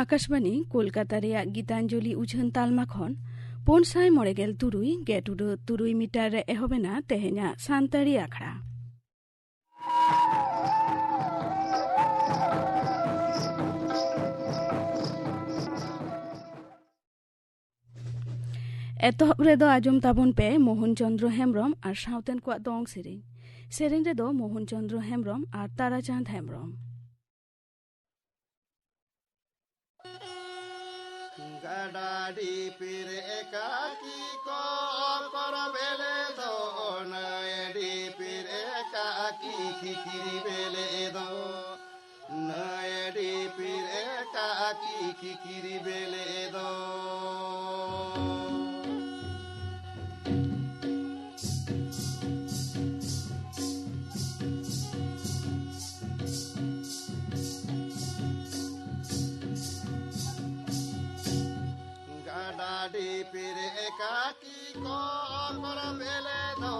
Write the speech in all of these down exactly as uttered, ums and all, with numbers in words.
ᱟᱠᱟᱥᱵᱟᱱᱤ ᱠᱳᱞᱠᱟᱛᱟ ᱨᱮᱭᱟᱜ ᱜᱤᱛᱟᱧᱡᱚᱞᱤ ᱩᱪᱷᱟᱹᱱ ᱛᱟᱞᱢᱟ ᱠᱷᱚᱱ ᱯᱩᱱ ᱥᱟᱭ ᱢᱚᱬᱮ ᱜᱮᱞ ᱛᱩᱨᱩᱭ ᱜᱮᱴ ᱩᱰᱟᱹ ᱛᱩᱨᱩᱭ ᱢᱤᱴᱟᱨ ᱨᱮ ᱮᱦᱚᱵ ᱮᱱᱟ ᱛᱮᱦᱮᱧᱟᱜ ᱥᱟᱱᱛᱟᱲᱤ ᱟᱠᱷᱲᱟ᱾ ᱮᱛᱚᱦᱚᱵ ᱨᱮᱫᱚ ᱟᱸᱡᱚᱢ ᱛᱟᱵᱚᱱ ᱯᱮ ᱢᱳᱦᱚᱱ ᱪᱚᱸᱫᱽᱨᱚ ᱦᱮᱢᱵᱽᱨᱚᱢ ᱟᱨ ᱥᱟᱶᱛᱮᱱ ᱠᱚᱣᱟᱜ ᱫᱚᱝ ᱥᱮᱨᱮᱧ᱾ ᱥᱮᱨᱮᱧ ᱨᱮᱫᱚ ᱢᱳᱦᱚᱱ ᱪᱚᱸᱫᱽᱨᱚ ᱦᱮᱢᱵᱽᱨᱚᱢ ᱟᱨ ᱛᱟᱨᱟᱪᱟᱸᱫᱽ ᱦᱮᱢᱵᱽᱨᱚᱢ᱾ ᱜᱟᱰᱟ ᱰᱷᱤᱯᱤ ᱨᱮ ᱮᱠᱟᱠᱤ ᱠᱚ ᱯᱚᱨᱚᱵᱽ ᱮᱞᱮ ᱫᱚ, ᱱᱟᱹᱭ ᱰᱷᱤᱯᱤ ᱨᱮ ᱮᱠᱟᱠᱤ ᱠᱤᱠᱤᱨᱤ ᱵᱮᱞᱮ ᱫᱚ, ᱱᱟᱹᱭ ᱰᱷᱤᱯᱤ ᱨᱮ ᱮᱠᱟᱠᱤ ᱠᱤᱠᱤᱨᱤ ᱵᱮᱞᱮ ᱫᱚ᱾ ᱜᱟᱰᱟ ᱰᱷᱤᱯᱤ ᱨᱮ ᱮᱠᱟᱠᱤ ᱠᱚ ᱯᱚᱨᱚᱵᱽ ᱮᱞᱮ ᱫᱚ,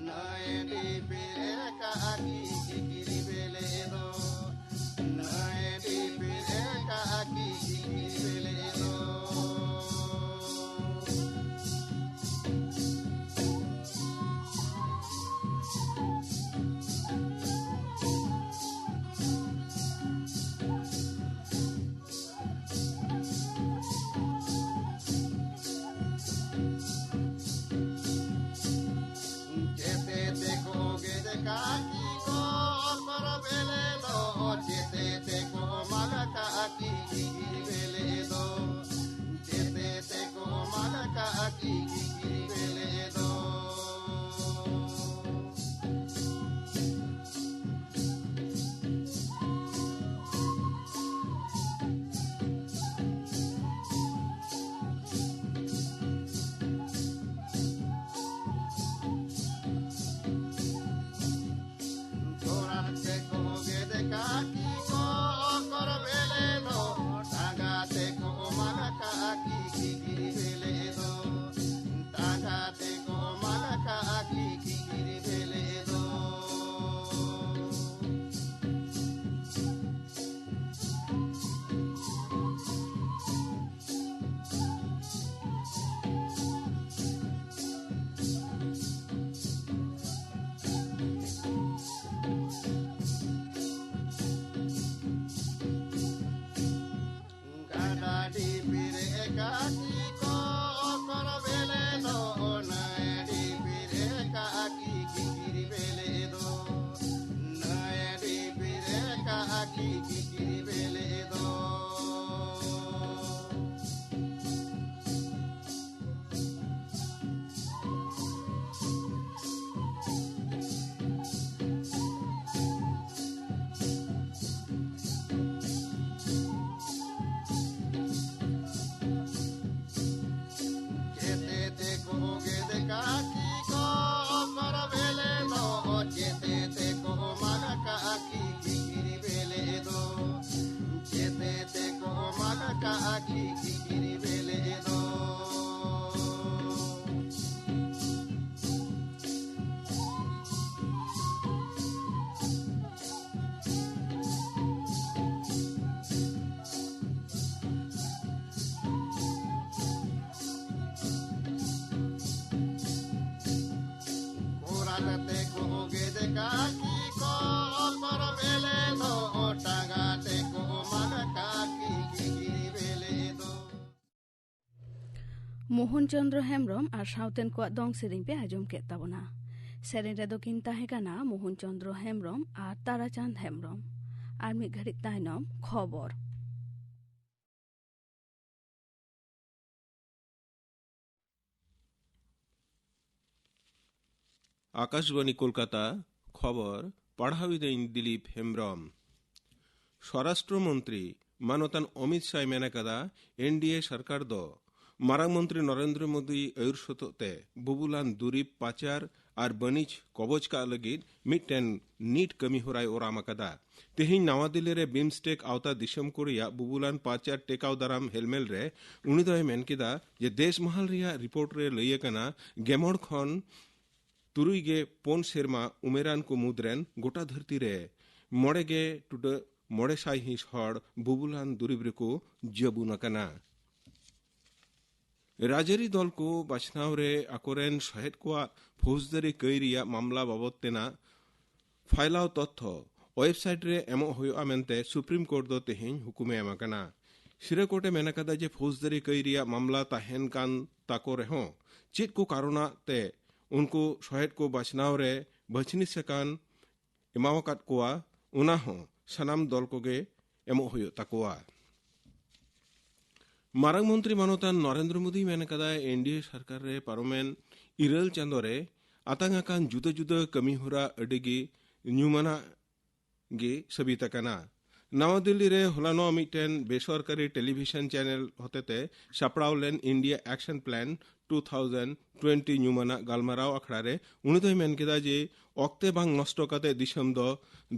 ᱱᱟᱹᱭ ᱰᱷᱤᱯᱤ ᱨᱮ ᱮᱠᱟᱠᱤ ᱠᱤᱠᱤᱨᱤ ᱵᱮᱞᱮ ᱫᱚ, ᱱᱟᱹᱭ ᱰᱷᱤᱯᱤ ᱨᱮ ᱮᱠᱟᱠᱤ ᱠᱤᱠᱤᱨᱤ ᱵᱮᱞᱮ ᱫᱚ᱾ ᱠᱟᱜᱼᱟ ᱠᱤᱠᱤᱨᱤ ᱵᱮᱞᱮ ᱫᱚ᱾ ᱠᱚᱨᱟᱞ ᱛᱮᱠᱚ ᱜᱮᱫ ᱠᱟᱜ ᱠᱤ ᱠᱚ, ᱯᱚᱨᱚᱵᱽ ᱮᱞᱮ ᱫᱚ ᱚᱴᱟᱝᱟ ᱛᱮᱠᱚ ᱢᱟᱜ ᱠᱟᱜ ᱠᱤ ᱠᱤᱠᱤᱨᱤ ᱵᱮᱞᱮ ᱫᱚ᱾ ᱢᱳᱦᱚᱱ ᱪᱚᱸᱫᱽᱨᱚ ᱦᱮᱢᱵᱽᱨᱚᱢ ᱟᱨ ᱥᱟᱶᱛᱮᱱ ᱠᱚᱣᱟᱜ ᱫᱚᱝ ᱥᱮᱨᱮᱧ ᱯᱮ ᱟᱸᱡᱚᱢ ᱠᱮᱫ ᱛᱟᱵᱚᱱᱟ᱾ ᱥᱮᱨᱮᱧ ᱨᱮᱫᱚ ᱠᱤᱱ ᱛᱟᱦᱮᱸ ᱠᱟᱱᱟ ᱢᱳᱦᱚᱱ ᱪᱚᱸᱫᱽᱨᱚ ᱦᱮᱢᱵᱽᱨᱚᱢ ᱟᱨ ᱛᱟᱨᱟᱪᱟᱸᱫᱽ ᱦᱮᱢᱵᱽᱨᱚᱢ᱾ ᱟᱨ ᱢᱤᱫ ᱜᱷᱟᱹᱲᱤᱡ ᱛᱟᱭᱱᱚᱢ ᱠᱷᱚᱵᱚᱨ᱾ ᱟᱠᱟᱥᱵᱟᱬᱤ ᱠᱳᱞᱠᱟᱛᱟ, ᱠᱷᱚᱵᱚᱨ ᱯᱟᱲᱦᱟᱣᱤᱫᱟᱹᱧ ᱫᱤᱞᱤᱯ ᱦᱮᱢᱵᱽᱨᱚᱢ᱾ ᱥᱚᱨᱟᱥᱴᱨᱚ ᱢᱚᱱᱛᱨᱤ ᱢᱟᱱᱚᱛᱟᱱ ᱚᱢᱤᱛ ᱥᱟᱭ ᱢᱮᱱ ᱟᱠᱟᱫᱟ, ᱮᱱᱰᱤᱮ ᱥᱚᱨᱠᱟᱨ ᱫᱚ ᱢᱟᱨᱟᱝ ᱢᱚᱱᱛᱨᱤ ᱱᱚᱨᱮᱱᱫᱨᱚ ᱢᱳᱫᱤ ᱟᱹᱭᱩᱨ ᱥᱚᱛᱚᱜ ᱛᱮ ᱵᱩᱵᱩᱞᱟᱱ ᱫᱩᱨᱤᱵᱽ ᱯᱟᱪᱟᱨ ᱟᱨ ᱵᱟᱹᱱᱤᱡᱽ ᱠᱚᱵᱚᱡ ᱠᱟᱜ ᱞᱟᱹᱜᱤᱫ ᱢᱤᱫᱴᱮᱱ ᱱᱤᱴ ᱠᱟᱹᱢᱤ ᱦᱚᱨᱟᱭ ᱚᱨᱟᱢ ᱟᱠᱟᱫᱟ᱾ ᱛᱮᱦᱮᱧ ᱱᱟᱣᱟ ᱫᱤᱞᱞᱤ ᱨᱮ ᱵᱤᱢᱥᱴᱮᱠ ᱟᱣᱛᱟ ᱫᱤᱥᱚᱢ ᱠᱚ ᱨᱮᱭᱟᱜ ᱵᱩᱵᱩᱞᱟᱱ ᱯᱟᱪᱟᱨ ᱴᱮᱠᱟᱣ ᱫᱟᱨᱟᱢ ᱦᱮᱞᱢᱮᱞ ᱨᱮ ᱩᱱᱤ ᱫᱚᱭ ᱢᱮᱱ ᱠᱮᱫᱟ ᱡᱮ ᱫᱮᱥ ᱢᱟᱦᱟᱞ ᱨᱮᱭᱟᱜ ᱨᱤᱯᱳᱨᱴ ᱨᱮ ᱞᱟᱹᱭ ᱟᱠᱟᱱᱟ, ᱜᱮᱢᱚᱬ ᱠᱷᱚᱱ ᱛᱩᱨᱩᱭ ᱜᱮ ᱯᱩᱱ ᱥᱮᱨᱢᱟ ᱩᱢᱮᱨᱟᱱ ᱠᱚ ᱢᱩᱫᱽ ᱨᱮᱱ ᱜᱚᱴᱟ ᱫᱷᱟᱹᱨᱛᱤ ᱨᱮ ᱢᱚᱬᱮ ᱜᱮ ᱴᱩᱰᱟᱹᱜ ᱢᱚᱬᱮ ᱥᱟᱭ ᱦᱤᱸᱥ ᱦᱚᱲ ᱵᱩᱵᱩᱞᱟᱱ ᱫᱩᱨᱤᱵᱽ ᱨᱮᱠᱚ ᱡᱟᱹᱵᱩᱱ ᱟᱠᱟᱱᱟ᱾ ᱨᱟᱡᱽᱟᱹᱨᱤ ᱫᱚᱞ ᱠᱚ ᱵᱟᱪᱷᱱᱟᱣ ᱨᱮ ᱟᱠᱚᱨᱮᱱ ᱥᱚᱦᱮᱫ ᱠᱚᱣᱟᱜ ᱯᱷᱳᱡᱽᱫᱟᱹᱨᱤ ᱠᱟᱹᱭ ᱨᱮᱭᱟᱜ ᱢᱟᱢᱞᱟ ᱵᱟᱵᱚᱫ ᱛᱮᱱᱟᱜ ᱯᱷᱟᱭᱞᱟᱣ ᱛᱚᱛᱛᱷᱚ ᱳᱭᱮᱵᱥᱟᱭᱤᱴ ᱨᱮ ᱮᱢᱚᱜ ᱦᱩᱭᱩᱜᱼᱟ ᱢᱮᱱᱛᱮ ᱥᱩᱯᱨᱤᱢ ᱠᱳᱨᱴ ᱫᱚ ᱛᱮᱦᱮᱧ ᱦᱩᱠᱩᱢᱮ ᱮᱢ ᱟᱠᱟᱱᱟ᱾ ᱥᱤᱨᱟᱹ ᱠᱳᱨᱴ ᱮ ᱢᱮᱱ ᱟᱠᱟᱫᱟ ᱡᱮ ᱯᱷᱳᱡᱽᱫᱟᱹᱨᱤ ᱠᱟᱹᱭ ᱨᱮᱭᱟᱜ ᱢᱟᱢᱞᱟ ᱛᱟᱦᱮᱱ ᱠᱟᱱ ᱛᱟᱠᱚ ᱨᱮᱦᱚᱸ ᱪᱮᱫ ᱠᱚ ᱠᱟᱨᱚᱱᱟᱜ ᱛᱮ ᱩᱱᱠᱩ ᱥᱚᱦᱮᱫ ᱠᱚ ᱵᱟᱪᱷᱱᱟᱣ ᱨᱮ ᱵᱟᱹᱪᱷᱱᱤ ᱥᱟᱠᱟᱢ ᱮᱢᱟᱣᱟᱠᱟᱫ ᱠᱚᱣᱟ, ᱚᱱᱟ ᱦᱚᱸ ᱥᱟᱱᱟᱢ ᱫᱚᱞ ᱠᱚᱜᱮ ᱮᱢᱚᱜ ᱦᱩᱭᱩᱜ ᱛᱟᱠᱚᱣᱟ᱾ ᱢᱟᱨᱟᱝ ᱢᱚᱱᱛᱨᱤ ᱢᱟᱱᱚᱛᱟᱱ ᱱᱚᱨᱮᱱᱫᱨᱚ ᱢᱳᱫᱤᱭ ᱢᱮᱱ ᱟᱠᱟᱫᱟ, ᱮᱱᱰᱤᱮ ᱥᱚᱨᱠᱟᱨ ᱨᱮ ᱯᱟᱨᱚᱢᱮᱱ ᱤᱨᱟᱹᱞ ᱪᱟᱸᱫᱚ ᱨᱮ ᱟᱛᱟᱝ ᱟᱠᱟᱱ ᱡᱩᱫᱟᱹ ᱡᱩᱫᱟᱹ ᱠᱟᱹᱢᱤ ᱦᱚᱨᱟ ᱟᱹᱰᱤ ᱜᱮ ᱧᱩᱢᱟᱱᱟᱜ ᱜᱮ ᱥᱟᱹᱵᱤᱛ ᱟᱠᱟᱱᱟ᱾ ᱱᱟᱣᱟ ᱫᱤᱞᱞᱤ ᱨᱮ ᱦᱚᱞᱟᱱᱚᱜ ᱢᱤᱫᱴᱮᱱ ᱵᱮᱥᱚᱨᱠᱟᱨᱤ ᱴᱮᱞᱤᱵᱷᱤᱥᱚᱱ ᱪᱮᱱᱮᱞ ᱦᱚᱛᱮᱛᱮ ᱥᱟᱯᱲᱟᱣ ᱞᱮᱱ India action plan two thousand twenty ᱧᱩᱢᱟᱱᱟᱜ ᱜᱟᱞᱢᱟᱨᱟᱣ ᱟᱠᱷᱲᱟ ᱨᱮ ᱩᱱᱤ ᱫᱚᱭ ᱢᱮᱱ ᱠᱮᱫᱟ ᱡᱮ ᱚᱠᱛᱮ ᱵᱟᱝ ᱱᱚᱥᱴᱚ ᱠᱟᱛᱮ ᱫᱤᱥᱚᱢ ᱫᱚ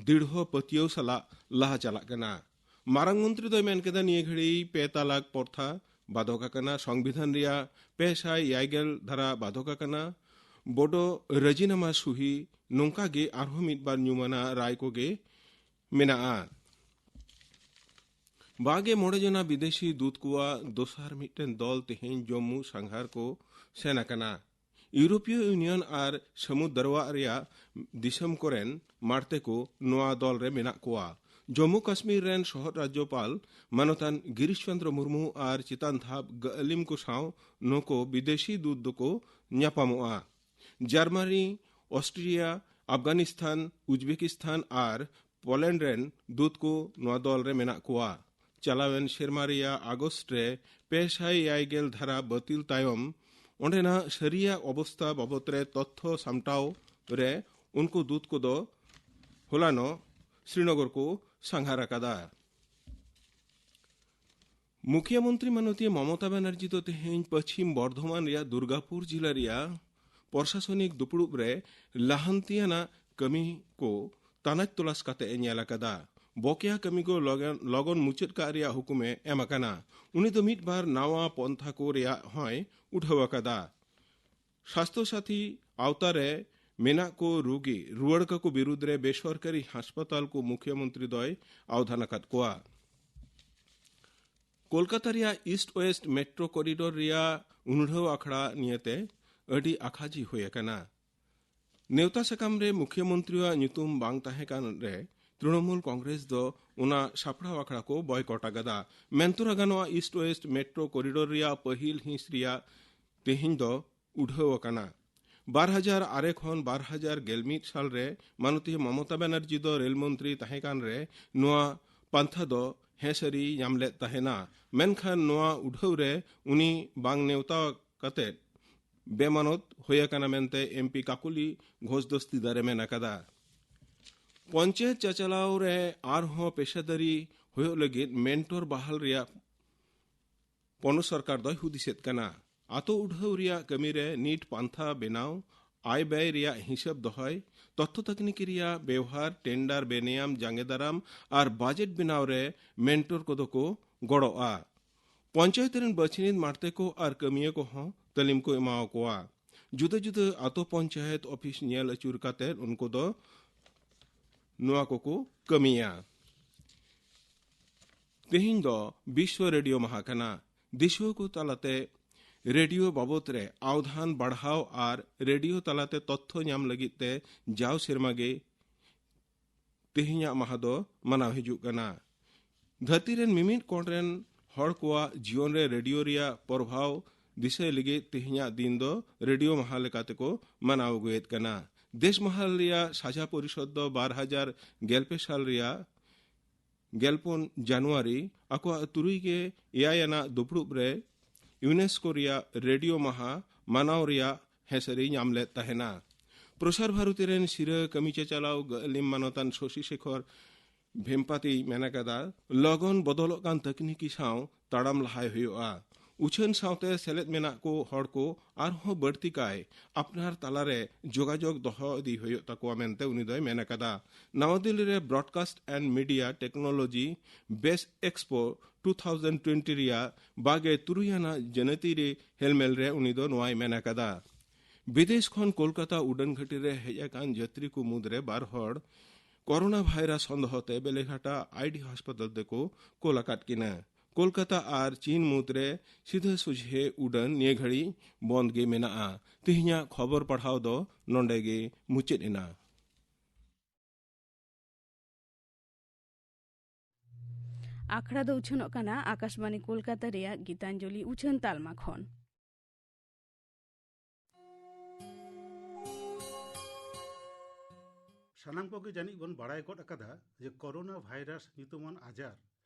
ᱫᱤᱲᱦᱚ ᱯᱟᱹᱛᱭᱟᱹᱣ ᱥᱟᱞᱟᱜ ᱞᱟᱦᱟ ᱪᱟᱞᱟᱜ ᱠᱟᱱᱟ᱾ ᱢᱟᱨᱟᱝ ᱢᱚᱱᱛᱨᱤ ᱫᱚᱭ ᱢᱮᱱ ᱠᱮᱫᱟ, ᱱᱤᱭᱟᱹ ᱜᱷᱟᱹᱲᱤ ᱯᱮ ᱛᱟᱞᱟᱠ ᱯᱨᱚᱛᱷᱟ ᱵᱟᱫᱷᱚᱠ ᱟᱠᱟᱱᱟ, ᱥᱚᱝᱵᱤᱫᱷᱟᱱ ᱨᱮᱭᱟᱜ ᱯᱮ ᱥᱟᱭ ᱮᱭᱟᱭ ᱜᱮᱞ ᱫᱷᱟᱨᱟ ᱵᱟᱫᱷᱚᱠ ᱟᱠᱟᱱᱟ, ᱵᱳᱰᱳ ᱨᱟᱡᱤᱱᱟᱢᱟ ᱥᱩᱦᱤ, ᱱᱚᱝᱠᱟ ᱜᱮ ᱟᱨᱦᱚᱸ ᱢᱤᱫ ᱵᱟᱨ ᱧᱩᱢᱟᱱᱟᱜ ᱨᱟᱭ ᱠᱚᱜᱮ ᱢᱮᱱᱟᱜᱼᱟ᱾ ᱵᱟᱜᱮ ᱢᱚᱬᱮ ᱡᱚᱱᱟ ᱵᱤᱫᱮᱥᱤ ᱫᱩᱛ ᱠᱚᱣᱟᱜ ᱫᱚᱥᱟᱨ ᱢᱤᱫᱴᱮᱱ ᱫᱚᱞ ᱛᱮᱦᱮᱧ ᱡᱚᱢᱢᱩ ᱥᱟᱸᱜᱷᱟᱨ ᱠᱚ ᱥᱮᱱ ᱟᱠᱟᱱᱟ᱾ ᱤᱭᱩᱨᱳᱯᱤᱭᱚ ᱤᱭᱩᱱᱤᱭᱚᱱ ᱟᱨ ᱥᱟᱹᱢᱩᱫ ᱫᱟᱨᱣᱟᱜ ᱨᱮᱭᱟᱜ ᱫᱤᱥᱚᱢ ᱠᱚᱨᱮᱱ ᱢᱟᱲᱛᱮ ᱠᱚ ᱱᱚᱣᱟ ᱫᱚᱞ ᱨᱮ ᱢᱮᱱᱟᱜ ᱠᱚᱣᱟ᱾ ᱡᱚᱢᱢᱩ ᱠᱟᱥᱢᱤᱨ ᱨᱮᱱ ᱥᱚᱦᱚᱫ ᱨᱟᱡᱽᱡᱚᱯᱟᱞ ᱢᱟᱱᱚᱛᱟᱱ ᱜᱤᱨᱤᱥ ᱪᱚᱱᱫᱨᱚ ᱢᱩᱨᱢᱩ ᱟᱨ ᱪᱮᱛᱟᱱ ᱫᱷᱟᱯ ᱜᱟᱹᱞᱤᱢ ᱠᱚ ᱥᱟᱶ ᱱᱩᱠᱩ ᱵᱤᱫᱮᱥᱤ ᱫᱩᱛ ᱫᱚᱠᱚ ᱧᱟᱯᱟᱢᱚᱜᱼᱟ᱾ ᱡᱟᱨᱢᱟᱱᱤ, ᱚᱥᱴᱨᱤᱭᱟ, ᱟᱯᱷᱜᱟᱱᱤᱥᱛᱟᱱ, ᱩᱡᱵᱮᱠᱤᱥᱛᱟᱱ ᱟᱨ ᱯᱳᱞᱮᱱᱰ ᱨᱮᱱ ᱫᱩᱛ ᱠᱚ ᱱᱚᱣᱟ ᱫᱚᱞ ᱨᱮ ᱢᱮᱱᱟᱜ ᱠᱚᱣᱟ᱾ ᱪᱟᱞᱟᱣᱮᱱ ᱥᱮᱨᱢᱟ ᱨᱮᱭᱟᱜ ᱟᱜᱚᱥᱴ ᱨᱮ ᱯᱮ ᱥᱟᱭ ᱮᱭᱟᱭ ᱜᱮᱞ ᱫᱷᱟᱨᱟ ᱵᱟᱹᱛᱤᱞ ᱛᱟᱭᱚᱢ ᱚᱸᱰᱮᱱᱟᱜ ᱥᱟᱹᱨᱤᱭᱟᱜ ᱚᱵᱚᱥᱛᱟ ᱵᱟᱵᱚᱛ ᱨᱮ ᱛᱚᱛᱛᱷᱚ ᱥᱟᱢᱴᱟᱣ ᱨᱮ ᱩᱱᱠᱩ ᱫᱩᱛ ᱠᱚᱫᱚ ᱦᱚᱞᱟᱱᱚᱜ ᱥᱨᱤᱱᱚᱜᱚᱨ ᱠᱚ ᱥᱟᱸᱜᱷᱟᱨ ᱟᱠᱟᱫᱟ᱾ ᱢᱩᱠᱷᱤᱭᱟᱹ ᱢᱚᱱᱛᱨᱤ ᱢᱟᱱᱚᱛᱤᱭᱟᱹ ᱢᱚᱢᱚᱛᱟ ᱵᱟᱱᱟᱨᱡᱤ ᱫᱚ ᱛᱮᱦᱮᱧ ᱯᱚᱪᱷᱤᱢ ᱵᱚᱨᱫᱷᱚᱢᱟᱱ ᱨᱮᱭᱟᱜ ᱫᱩᱨᱜᱟᱯᱩᱨ ᱡᱤᱞᱟᱹ ᱨᱮᱭᱟᱜ ᱯᱨᱚᱥᱟᱥᱚᱱᱤᱠ ᱫᱩᱯᱲᱩᱵ ᱨᱮ ᱞᱟᱦᱟᱱᱛᱤᱭᱟᱱᱟᱜ ᱠᱟᱹᱢᱤ ᱠᱚ ᱛᱟᱱᱟᱪ ᱛᱚᱞᱟᱥ ᱠᱟᱛᱮ ᱮ ᱧᱮᱞ ᱟᱠᱟᱫᱟ᱾ ᱵᱚᱠᱮᱭᱟ ᱠᱟᱹᱢᱤ ᱠᱚ ᱞᱚᱜᱚᱱ, ᱞᱚᱜᱚᱱ ᱢᱩᱪᱟᱹᱫ ᱠᱟᱜ ᱨᱮᱭᱟᱜ ᱦᱩᱠᱩᱢ ᱮ ᱮᱢ ᱟᱠᱟᱱᱟ᱾ ᱩᱱᱤ ᱫᱚ ᱢᱤᱫ ᱵᱟᱨ ᱱᱟᱣᱟ ᱯᱚᱱᱛᱷᱟ ᱠᱚ ᱨᱮᱭᱟᱜ ᱦᱚᱸᱭ ᱩᱰᱷᱟᱹᱣ ᱟᱠᱟᱫᱟ᱾ ᱥᱟᱥᱛᱷᱚ ᱥᱟᱛᱷᱤ ᱟᱣᱛᱟ ᱨᱮ ᱢᱮᱱᱟᱜ ᱠᱚ ᱨᱩᱜᱤ ᱨᱩᱣᱟᱹᱲ ᱠᱟᱠᱚ ᱵᱤᱨᱩᱫᱽ ᱨᱮ ᱵᱮᱥᱚᱨᱠᱟᱨᱤ ᱦᱟᱥᱯᱟᱛᱟᱞ ᱠᱚ ᱢᱩᱠᱷᱤᱭᱟᱹ ᱢᱚᱱᱛᱨᱤ ᱫᱚᱭ ᱟᱣᱫᱷᱟᱱ ᱟᱠᱟᱫ ᱠᱚᱣᱟ᱾ ᱠᱳᱞᱠᱟᱛᱟ ᱨᱮᱭᱟᱜ ᱤᱥᱴ ᱳᱭᱮᱥᱴ ᱢᱮᱴᱨᱳ ᱠᱚᱨᱤᱰᱚᱨ ᱨᱮᱭᱟᱜ ᱩᱱᱩᱰᱷᱟᱹᱣ ᱟᱠᱷᱲᱟ ᱱᱤᱭᱟᱹᱛᱮ ᱟᱹᱰᱤ ᱟᱠᱷᱟᱡᱤ ᱦᱩᱭ ᱟᱠᱟᱱᱟ᱾ ᱱᱮᱣᱛᱟ ᱥᱟᱠᱟᱢ ᱨᱮ ᱢᱩᱠᱷᱤᱭᱟᱹ ᱢᱚᱱᱛᱨᱤᱭᱟᱜ ᱧᱩᱛᱩᱢ ᱵᱟᱝ ᱛᱟᱦᱮᱸ ᱠᱟᱱ ᱨᱮ ᱛᱨᱤᱱᱚᱢᱩᱞ ᱠᱚᱝᱜᱨᱮᱥ ᱫᱚ ᱚᱱᱟ ᱥᱟᱯᱲᱟᱣ ᱟᱠᱷᱲᱟ ᱠᱚ ᱵᱚᱭᱠᱚᱴ ᱟᱠᱟᱫᱟ᱾ ᱢᱮᱱᱛᱚᱨᱟ ᱜᱟᱱᱚᱜᱼᱟ, ᱤᱥᱴ ᱳᱭᱮᱥᱴ ᱢᱮᱴᱨᱳ ᱠᱚᱨᱤᱰᱚᱨ ᱨᱮᱭᱟᱜ ᱯᱟᱹᱦᱤᱞ ᱦᱤᱸᱥ ᱨᱮᱭᱟᱜ ᱛᱮᱦᱮᱧ ᱫᱚ ᱩᱰᱷᱟᱹᱣ ᱟᱠᱟᱱᱟ᱾ ᱵᱟᱨ ᱦᱟᱡᱟᱨ ᱟᱨᱮ ᱠᱷᱚᱱ ᱵᱟᱨ ᱦᱟᱡᱟᱨ ᱜᱮᱞ ᱢᱤᱫ ᱥᱟᱞ ᱨᱮ ᱢᱟᱱᱚᱛᱤᱭᱟᱹ ᱢᱚᱢᱚᱛᱟ ᱵᱟᱱᱟᱨᱡᱤ ᱫᱚ ᱨᱮᱞ ᱢᱚᱱᱛᱨᱤ ᱛᱟᱦᱮᱸ ᱠᱟᱱ ᱨᱮ ᱱᱚᱣᱟ ᱯᱟᱱᱛᱷᱟ ᱫᱚ ᱦᱮᱸ ᱥᱟᱹᱨᱤ ᱧᱟᱢ ᱞᱮᱫ ᱛᱟᱦᱮᱱᱟ᱾ ᱢᱮᱱᱠᱷᱟᱱ ᱱᱚᱣᱟ ᱩᱰᱷᱟᱹᱣ ᱨᱮ ᱩᱱᱤ ᱵᱟᱝ ᱱᱮᱣᱛᱟ ᱠᱟᱛᱮ ᱵᱮᱢᱟᱱᱚᱛ ᱦᱩᱭ ᱟᱠᱟᱱᱟ ᱢᱮᱱᱛᱮ ᱮᱢ ᱯᱤ ᱠᱟᱠᱩᱞᱤ ᱜᱷᱳᱥ ᱫᱚ ᱥᱛᱤᱫᱟ ᱨᱮ ᱢᱮᱱ ᱟᱠᱟᱫᱟ᱾ ᱯᱚᱧᱪᱟᱭᱮᱛ ᱪᱟᱪᱟᱞᱟᱣ ᱨᱮ ᱟᱨᱦᱚᱸ ᱯᱮᱥᱟᱫᱟᱨᱤ ᱦᱩᱭᱩᱜ ᱞᱟᱹᱜᱤᱫ ᱢᱮᱱᱴᱚᱨ ᱵᱟᱦᱟᱞ ᱨᱮᱭᱟᱜ ᱯᱚᱱᱚᱛ ᱥᱚᱨᱠᱟᱨ ᱫᱚᱭ ᱦᱩᱫᱤᱥᱮᱫ ᱠᱟᱱᱟ᱾ ᱟᱛᱳ ᱩᱰᱷᱟᱹᱣ ᱨᱮᱭᱟᱜ ᱠᱟᱹᱢᱤ ᱨᱮ ᱱᱤᱴ ᱯᱟᱱᱛᱷᱟ ᱵᱮᱱᱟᱣ ᱟᱭ ᱵᱮᱭ ᱨᱮᱭᱟᱜ ᱦᱤᱥᱟᱹᱵ ᱫᱚᱦᱚᱭ, ᱛᱚᱛᱛᱷᱚ ᱛᱟᱠᱱᱤᱠᱤ ᱨᱮᱭᱟᱜ ᱵᱮᱣᱦᱟᱨ, ᱴᱮᱱᱰᱟᱨ ᱵᱮᱱᱮᱭᱟᱢ ᱡᱟᱸᱜᱮ ᱫᱟᱨᱟᱢ ᱟᱨ ᱵᱟᱡᱮᱴ ᱵᱮᱱᱟᱣ ᱨᱮ ᱢᱮᱱᱴᱚᱨ ᱠᱚᱫᱚ ᱠᱚ ᱜᱚᱲᱚᱜᱼᱟ᱾ ᱯᱚᱧᱪᱟᱭᱮᱛ ᱨᱮᱱ ᱵᱟᱹᱪᱷᱱᱤᱛ ᱢᱟᱬᱛᱮ ᱠᱚ ᱟᱨ ᱠᱟᱹᱢᱤᱭᱟᱹ ᱠᱚᱦᱚᱸ ᱛᱟᱹᱞᱤᱢ ᱠᱚ ᱮᱢᱟᱣ ᱠᱚᱣᱟ᱾ ᱡᱩᱫᱟᱹ ᱡᱩᱫᱟᱹ ᱟᱛᱳ ᱯᱚᱧᱪᱟᱭᱮᱛ ᱚᱯᱷᱤᱥ ᱧᱮᱞ ᱟᱹᱪᱩᱨ ᱠᱟᱛᱮ ᱩᱱᱠᱩ ᱫᱚ ᱱᱚᱣᱟ ᱠᱚᱠᱚ ᱠᱟᱹᱢᱤᱭᱟ᱾ ᱛᱮᱦᱮᱧ ᱫᱚ ᱵᱤᱥᱣᱚ ᱨᱮᱰᱤᱭᱳ ᱢᱟᱦᱟ ᱠᱟᱱᱟ᱾ ᱫᱤᱥᱩᱣᱟᱹ ᱠᱚ ᱛᱟᱞᱟᱛᱮ ᱨᱮᱰᱤᱭᱳ ᱵᱟᱵᱚᱛ ᱨᱮ ᱟᱣᱫᱷᱟᱱ ᱵᱟᱲᱦᱟᱣ ᱟᱨ ᱨᱮᱰᱤᱭᱳ ᱛᱟᱞᱟᱛᱮ ᱛᱚᱛᱛᱷᱚ ᱧᱟᱢ ᱞᱟᱹᱜᱤᱫ ᱛᱮ ᱡᱟᱣ ᱥᱮᱨᱢᱟ ᱜᱮ ᱛᱮᱦᱮᱧᱟᱜ ᱢᱟᱦᱟ ᱫᱚ ᱢᱟᱱᱟᱣ ᱦᱤᱡᱩᱜ ᱠᱟᱱᱟ᱾ ᱫᱷᱟᱹᱨᱛᱤ ᱨᱮᱱ ᱢᱤᱢᱤᱫ ᱠᱚᱬ ᱨᱮᱱ ᱦᱚᱲ ᱠᱚᱣᱟᱜ ᱡᱤᱭᱚᱱ ᱨᱮ ᱨᱮᱰᱤᱭᱳ ᱨᱮᱭᱟᱜ ᱯᱨᱚᱵᱷᱟᱣ ᱫᱤᱥᱟᱹᱭ ᱞᱟᱹᱜᱤᱫ ᱛᱮᱦᱮᱧᱟᱜ ᱫᱤᱱ ᱫᱚ ᱨᱮᱰᱤᱭᱳ ᱢᱟᱦᱟ ᱞᱮᱠᱟ ᱛᱮᱠᱚ ᱢᱟᱱᱟᱣ ᱟᱹᱜᱩᱭᱮᱫ ᱠᱟᱱᱟ᱾ ᱫᱮᱥ ᱢᱟᱦᱟ ᱨᱮᱭᱟᱜ ᱥᱟᱡᱟ ᱯᱚᱨᱤᱥᱚᱫ ᱫᱚ ᱵᱟᱨ ᱦᱟᱡᱟᱨ ᱜᱮᱞ ᱯᱮ ᱥᱟᱞ ᱨᱮᱭᱟᱜ ᱜᱮᱞ ᱯᱩᱱ ᱡᱟᱱᱩᱣᱟᱨᱤ ᱟᱠᱚᱣᱟᱜ ᱛᱩᱨᱩᱭ ᱜᱮ ᱮᱭᱟᱭ ᱟᱱᱟᱜ ᱫᱩᱯᱲᱩᱵ ᱨᱮ ᱭᱩᱱᱮᱥᱠᱳ ᱨᱮᱭᱟᱜ ᱨᱮᱰᱤᱭᱳ ᱢᱟᱦᱟ ᱢᱟᱱᱟᱣ ᱨᱮᱭᱟᱜ ᱦᱮᱸᱥᱟᱹᱨᱤ ᱧᱟᱢ ᱞᱮᱫ ᱛᱟᱦᱮᱱᱟ᱾ ᱯᱨᱚᱥᱟᱨ ᱵᱷᱟᱨᱚᱛᱤ ᱨᱮᱱ ᱥᱤᱨᱟᱹ ᱠᱟᱹᱢᱤ ᱪᱟᱪᱟᱞᱟᱣ ᱜᱟᱹᱞᱤᱢ ᱢᱟᱱᱚᱛᱟᱱ ᱥᱚᱥᱤ ᱥᱮᱠᱷᱚᱨ ᱵᱷᱮᱢᱯᱟᱛᱤᱭ ᱢᱮᱱ ᱟᱠᱟᱫᱟ, ᱞᱚᱜᱚᱱ ᱵᱚᱫᱚᱞᱚᱜ ᱠᱟᱱ ᱛᱟᱹᱠᱱᱤᱠᱤ ᱥᱟᱶ ᱛᱟᱲᱟᱢ ᱞᱟᱦᱟᱭ ᱦᱩᱭᱩᱜᱼᱟ᱾ ᱩᱪᱷᱟᱹᱱ ᱥᱟᱶᱛᱮ ᱥᱮᱞᱮᱫ ᱢᱮᱱᱟᱜ ᱠᱚ ᱦᱚᱲ ᱠᱚ ᱟᱨᱦᱚᱸ ᱵᱟᱹᱲᱛᱤ ᱠᱟᱭ ᱟᱯᱱᱟᱨ ᱛᱟᱞᱟᱨᱮ ᱡᱳᱜᱟᱡᱳᱜᱽ ᱫᱚᱦᱚ ᱤᱫᱤ ᱦᱩᱭᱩᱜ ᱛᱟᱠᱚᱣᱟ ᱢᱮᱱᱛᱮ ᱩᱱᱤ ᱫᱚᱭ ᱢᱮᱱ ᱟᱠᱟᱫᱟ᱾ ᱱᱟᱣᱟ ᱫᱤᱞᱞᱤ ᱨᱮ ᱵᱨᱚᱰᱠᱟᱥᱴ ᱮᱱᱰ ᱢᱤᱰᱤᱭᱟ ᱴᱮᱠᱱᱳᱞᱚᱡᱤ ᱵᱮᱥ ᱮᱠᱥᱯᱳ ᱴᱩ ᱛᱷᱟᱣᱡᱮᱱᱰ ᱴᱩᱭᱮᱱᱴᱤ ᱨᱮᱭᱟᱜ ᱵᱟᱜᱮ ᱛᱩᱨᱩᱭ ᱟᱱᱟᱜ ᱡᱟᱹᱱᱟᱹᱛᱤ ᱨᱮ ᱦᱮᱞᱢᱮᱞ ᱨᱮ ᱩᱱᱤ ᱫᱚ ᱱᱚᱣᱟᱭ ᱢᱮᱱ ᱟᱠᱟᱫᱟ᱾ ᱵᱤᱫᱮᱥ ᱠᱷᱚᱱ ᱠᱳᱞᱠᱟᱛᱟ ᱩᱰᱟᱹᱱ ᱜᱷᱟᱹᱴᱤ ᱨᱮ ᱦᱮᱡ ᱟᱠᱟᱱ ᱡᱟᱛᱨᱤ ᱠᱚ ᱢᱩᱫᱽᱨᱮ ᱵᱟᱨ ᱦᱚᱲ ᱠᱳᱨᱳᱱᱟ ᱵᱷᱟᱭᱨᱟᱥ ᱥᱚᱱᱫᱮᱦᱚ ᱛᱮ ᱵᱮᱞᱮᱜᱷᱟᱴᱟ ᱟᱭᱰᱤ ᱦᱟᱥᱯᱟᱛᱟᱞ ᱛᱮᱠᱚ ᱠᱳᱞ ᱟᱠᱟᱫ ᱠᱤᱱᱟ᱾ ᱠᱳᱞᱠᱟᱛᱟ ᱟᱨ ᱪᱤᱱ ᱢᱩᱫᱽᱨᱮ ᱥᱤᱫᱷᱟᱹ ᱥᱚᱡᱷᱮ ᱩᱰᱟᱹᱱ ᱱᱤᱭᱟᱹ ᱜᱷᱟᱹᱲᱤ ᱵᱚᱱᱫ ᱜᱮ ᱢᱮᱱᱟᱜᱼᱟ᱾ ᱛᱮᱦᱮᱧᱟᱜ ᱠᱷᱚᱵᱚᱨ ᱯᱟᱲᱦᱟᱣ ᱫᱚ ᱱᱚᱰᱮ ᱜᱮ ᱢᱩᱪᱟᱹᱫ ᱮᱱᱟ᱾ ᱟᱠᱷᱲᱟ ᱫᱚ ᱩᱪᱷᱟᱹᱱᱚᱜ ᱠᱟᱱᱟ ᱟᱠᱟᱥᱵᱟᱬᱤ ᱠᱳᱞᱠᱟᱛᱟ ᱨᱮᱭᱟᱜ ᱜᱤᱛᱟᱧᱡᱚᱞᱤ ᱩᱪᱷᱟᱹᱱ ᱛᱟᱞᱢᱟ ᱠᱷᱚᱱ᱾ ᱥᱟᱱᱟᱢ ᱠᱚᱜᱮ ᱡᱟᱹᱱᱤᱡ ᱵᱚᱱ ᱵᱟᱲᱟᱭ ᱜᱚᱫ ᱟᱠᱟᱫᱟ ᱡᱮ ᱠᱳᱨᱳᱱᱟ ᱵᱷᱟᱭᱨᱟᱥ ᱧᱩᱛᱩᱢᱟᱱ ᱟᱡᱟᱨ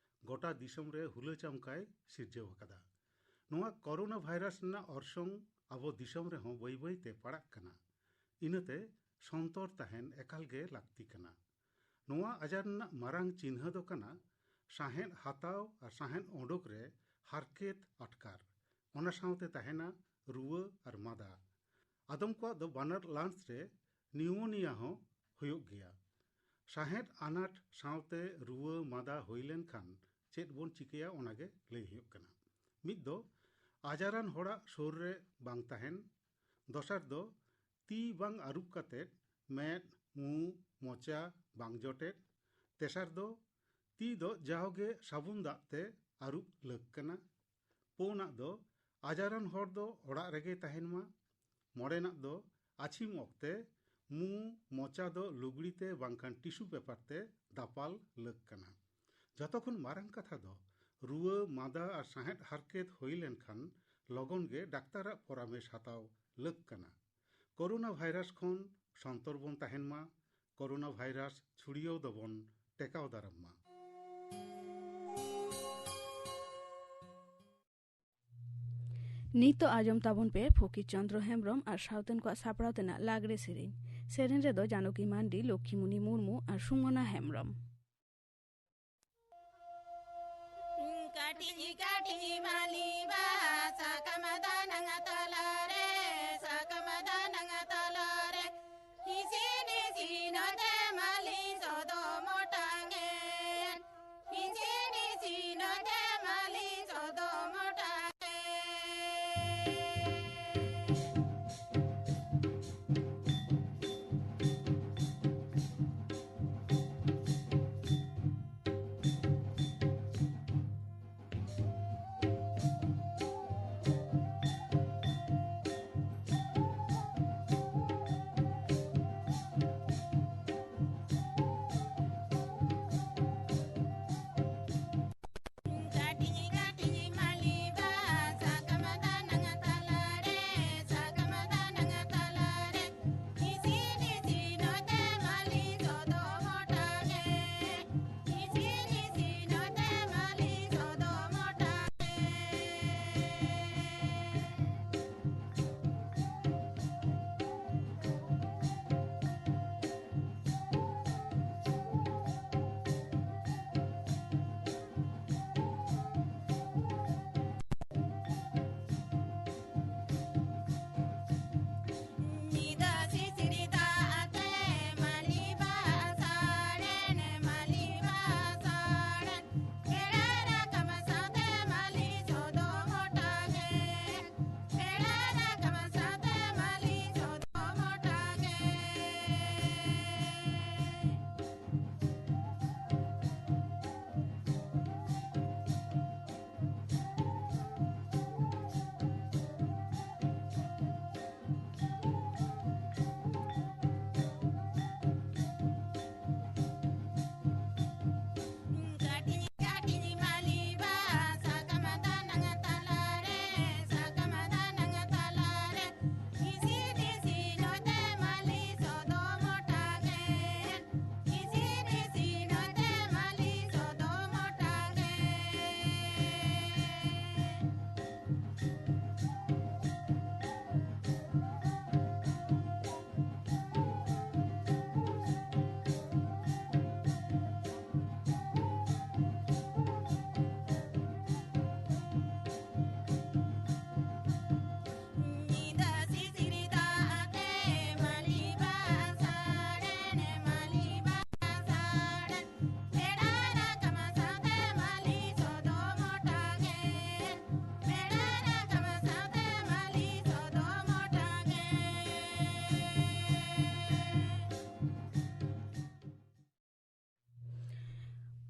ᱜᱚᱴᱟ ᱫᱤᱥᱚᱢ ᱨᱮ ᱦᱩᱞᱟᱹ ᱪᱟᱢᱠᱟᱭ ᱥᱤᱨᱡᱟᱹᱣ ᱟᱠᱟᱫᱟ᱾ ᱱᱚᱣᱟ ᱠᱳᱨᱳᱱᱟ ᱵᱷᱟᱭᱨᱟᱥ ᱨᱮᱱᱟᱜ ᱚᱨᱥᱚᱝ ᱟᱵᱚ ᱫᱤᱥᱚᱢ ᱨᱮᱦᱚᱸ ᱵᱟᱹᱭ ᱵᱟᱹᱭ ᱛᱮ ᱯᱟᱲᱟᱜ ᱠᱟᱱᱟ᱾ ᱤᱱᱟᱹᱛᱮ ᱥᱚᱱᱛᱚᱨ ᱛᱟᱦᱮᱱ ᱮᱠᱟᱞ ᱜᱮ ᱞᱟᱹᱠᱛᱤ ᱠᱟᱱᱟ᱾ ᱱᱚᱣᱟ ᱟᱡᱟᱨ ᱨᱮᱱᱟᱜ ᱢᱟᱨᱟᱝ ᱪᱤᱱᱦᱟᱹ ᱫᱚ ᱠᱟᱱᱟ ᱥᱟᱦᱮᱸᱫ ᱦᱟᱛᱟᱣ ᱟᱨ ᱥᱟᱦᱮᱸᱫ ᱚᱰᱚᱠ ᱨᱮ ᱦᱟᱨᱠᱮᱛ ᱟᱴᱠᱟᱨ, ᱚᱱᱟ ᱥᱟᱶᱛᱮ ᱛᱟᱦᱮᱱᱟ ᱨᱩᱣᱟᱹ ᱟᱨ ᱢᱟᱫᱟ᱾ ᱟᱫᱚᱢ ᱠᱚᱣᱟᱜ ᱫᱚ ᱵᱟᱱᱟᱨ ᱞᱟᱝᱥ ᱨᱮ ᱱᱤᱭᱩᱢᱳᱱᱤᱭᱟ ᱦᱚᱸ ᱦᱩᱭᱩᱜ ᱜᱮᱭᱟ᱾ ᱥᱟᱦᱮᱫ ᱟᱱᱟᱴ ᱥᱟᱶᱛᱮ ᱨᱩᱣᱟᱹ ᱢᱟᱫᱟ ᱦᱩᱭ ᱞᱮᱱᱠᱷᱟᱱ ᱪᱮᱫ ᱵᱚᱱ ᱪᱤᱠᱟᱹᱭᱟ, ᱚᱱᱟᱜᱮ ᱞᱟᱹᱭ ᱦᱩᱭᱩᱜ ᱠᱟᱱᱟ᱾ ᱢᱤᱫ ᱫᱚ ᱟᱡᱟᱨᱟᱱ ᱦᱚᱲᱟᱜ ᱥᱩᱨ ᱨᱮ ᱵᱟᱝ ᱛᱟᱦᱮᱱ, ᱫᱚᱥᱟᱨ ᱫᱚ ᱛᱤ ᱵᱟᱝ ᱟᱹᱨᱩᱵ ᱠᱟᱛᱮ ᱢᱮᱫ, ᱢᱩ, ᱢᱚᱪᱟ ᱵᱟᱝ ᱡᱚᱴᱮᱫ, ᱛᱮᱥᱟᱨ ᱫᱚ ᱛᱤ ᱫᱚ ᱡᱟᱣᱜᱮ ᱥᱟᱵᱚᱱ ᱫᱟᱜ ᱛᱮ ᱟᱹᱨᱩᱵ ᱞᱟᱹᱠ ᱠᱟᱱᱟ, ᱯᱩᱱᱟᱜ ᱫᱚ ᱟᱡᱟᱨᱟᱱ ᱦᱚᱲ ᱫᱚ ᱚᱲᱟᱜ ᱨᱮᱜᱮ ᱛᱟᱦᱮᱱ ᱢᱟ, ᱢᱚᱬᱮᱱᱟᱜ ᱫᱚ ᱟᱹᱪᱷᱤᱢ ᱚᱠᱛᱮ ᱢᱩ, ᱢᱚᱪᱟ ᱫᱚ ᱞᱩᱜᱽᱲᱤ ᱛᱮ ᱵᱟᱝᱠᱷᱟᱱ ᱴᱤᱥᱩ ᱯᱮᱯᱟᱨ ᱛᱮ ᱫᱟᱯᱟᱞ ᱞᱟᱹᱠ ᱠᱟᱱᱟ᱾ ᱡᱚᱛᱚ ᱠᱷᱚᱱ ᱢᱟᱨᱟᱝ ᱠᱟᱛᱷᱟ ᱫᱚ ᱨᱩᱣᱟᱹ, ᱢᱟᱫᱟ ᱟᱨ ᱥᱟᱦᱮᱫ ᱦᱟᱨᱠᱮᱛ ᱦᱩᱭ ᱞᱮᱱᱠᱷᱟᱱ ᱞᱚᱜᱚᱱ ᱜᱮ ᱰᱟᱠᱛᱟᱨᱟᱜ ᱯᱚᱨᱟᱢᱮᱥ ᱦᱟᱛᱟᱣ ᱞᱟᱹᱠ ᱠᱟᱱᱟ᱾ ᱠᱳᱨᱳᱱᱟ ᱵᱷᱟᱭᱨᱟᱥ ᱠᱷᱚᱱ ᱥᱚᱱᱛᱚᱨ ᱵᱚᱱ ᱛᱟᱦᱮᱱ ᱢᱟ, ᱠᱳᱨᱳᱱᱟ ᱵᱷᱟᱭᱨᱟᱥ ᱪᱷᱩᱲᱭᱟᱹᱣ ᱫᱚᱵᱚᱱ ᱴᱮᱠᱟᱣ ᱫᱟᱨᱟᱢ ᱢᱟ᱾ ᱱᱤᱛᱚᱜ ᱟᱸᱡᱚᱢ ᱛᱟᱵᱚᱱ ᱯᱮ ᱯᱷᱚᱠᱤᱨ ᱪᱚᱸᱫᱽᱨᱚ ᱦᱮᱢᱵᱽᱨᱚᱢ ᱟᱨ ᱥᱟᱶᱛᱮᱱ ᱠᱚᱣᱟᱜ ᱥᱟᱯᱲᱟᱣ ᱛᱮᱱᱟᱜ ᱞᱟᱜᱽᱲᱮ ᱥᱮᱨᱮᱧ᱾ ᱥᱮᱨᱮᱧ ᱨᱮᱫᱚ ᱡᱟᱱᱚᱠᱤ ᱢᱟᱱᱰᱤ, ᱞᱚᱠᱠᱷᱤᱢᱩᱱᱤ ᱢᱩᱨᱢᱩ ᱟᱨ ᱥᱩᱢᱚᱱᱟ ᱦᱮᱢᱵᱽᱨᱚᱢ᱾ ᱠᱟᱹᱴᱤᱡ ᱠᱟᱹᱴᱤᱡ ᱢᱟᱹᱞᱤ ᱵᱟᱦᱟ ᱥᱟᱠᱟᱢ ᱫᱟᱱᱟᱝ ᱛᱟᱞᱟᱨᱮ, ᱥᱟᱠᱟᱢ ᱫᱟᱱᱟᱝ ᱛᱟᱞᱟᱨᱮ, ᱦᱤᱥᱤᱱ ᱦᱤᱥᱤᱱ ᱚᱛᱮ ᱢᱟᱹᱞᱤ ᱥᱚᱫᱚᱢ ᱚᱴᱟᱝ ᱮᱱ᱾ ᱦᱤᱥᱤᱱ ᱦᱤᱥᱤᱱ ᱚᱛᱮ ᱢᱟᱹᱞᱤ ᱥᱚᱫᱚᱢ ᱚᱴᱟᱝ ᱮᱱ᱾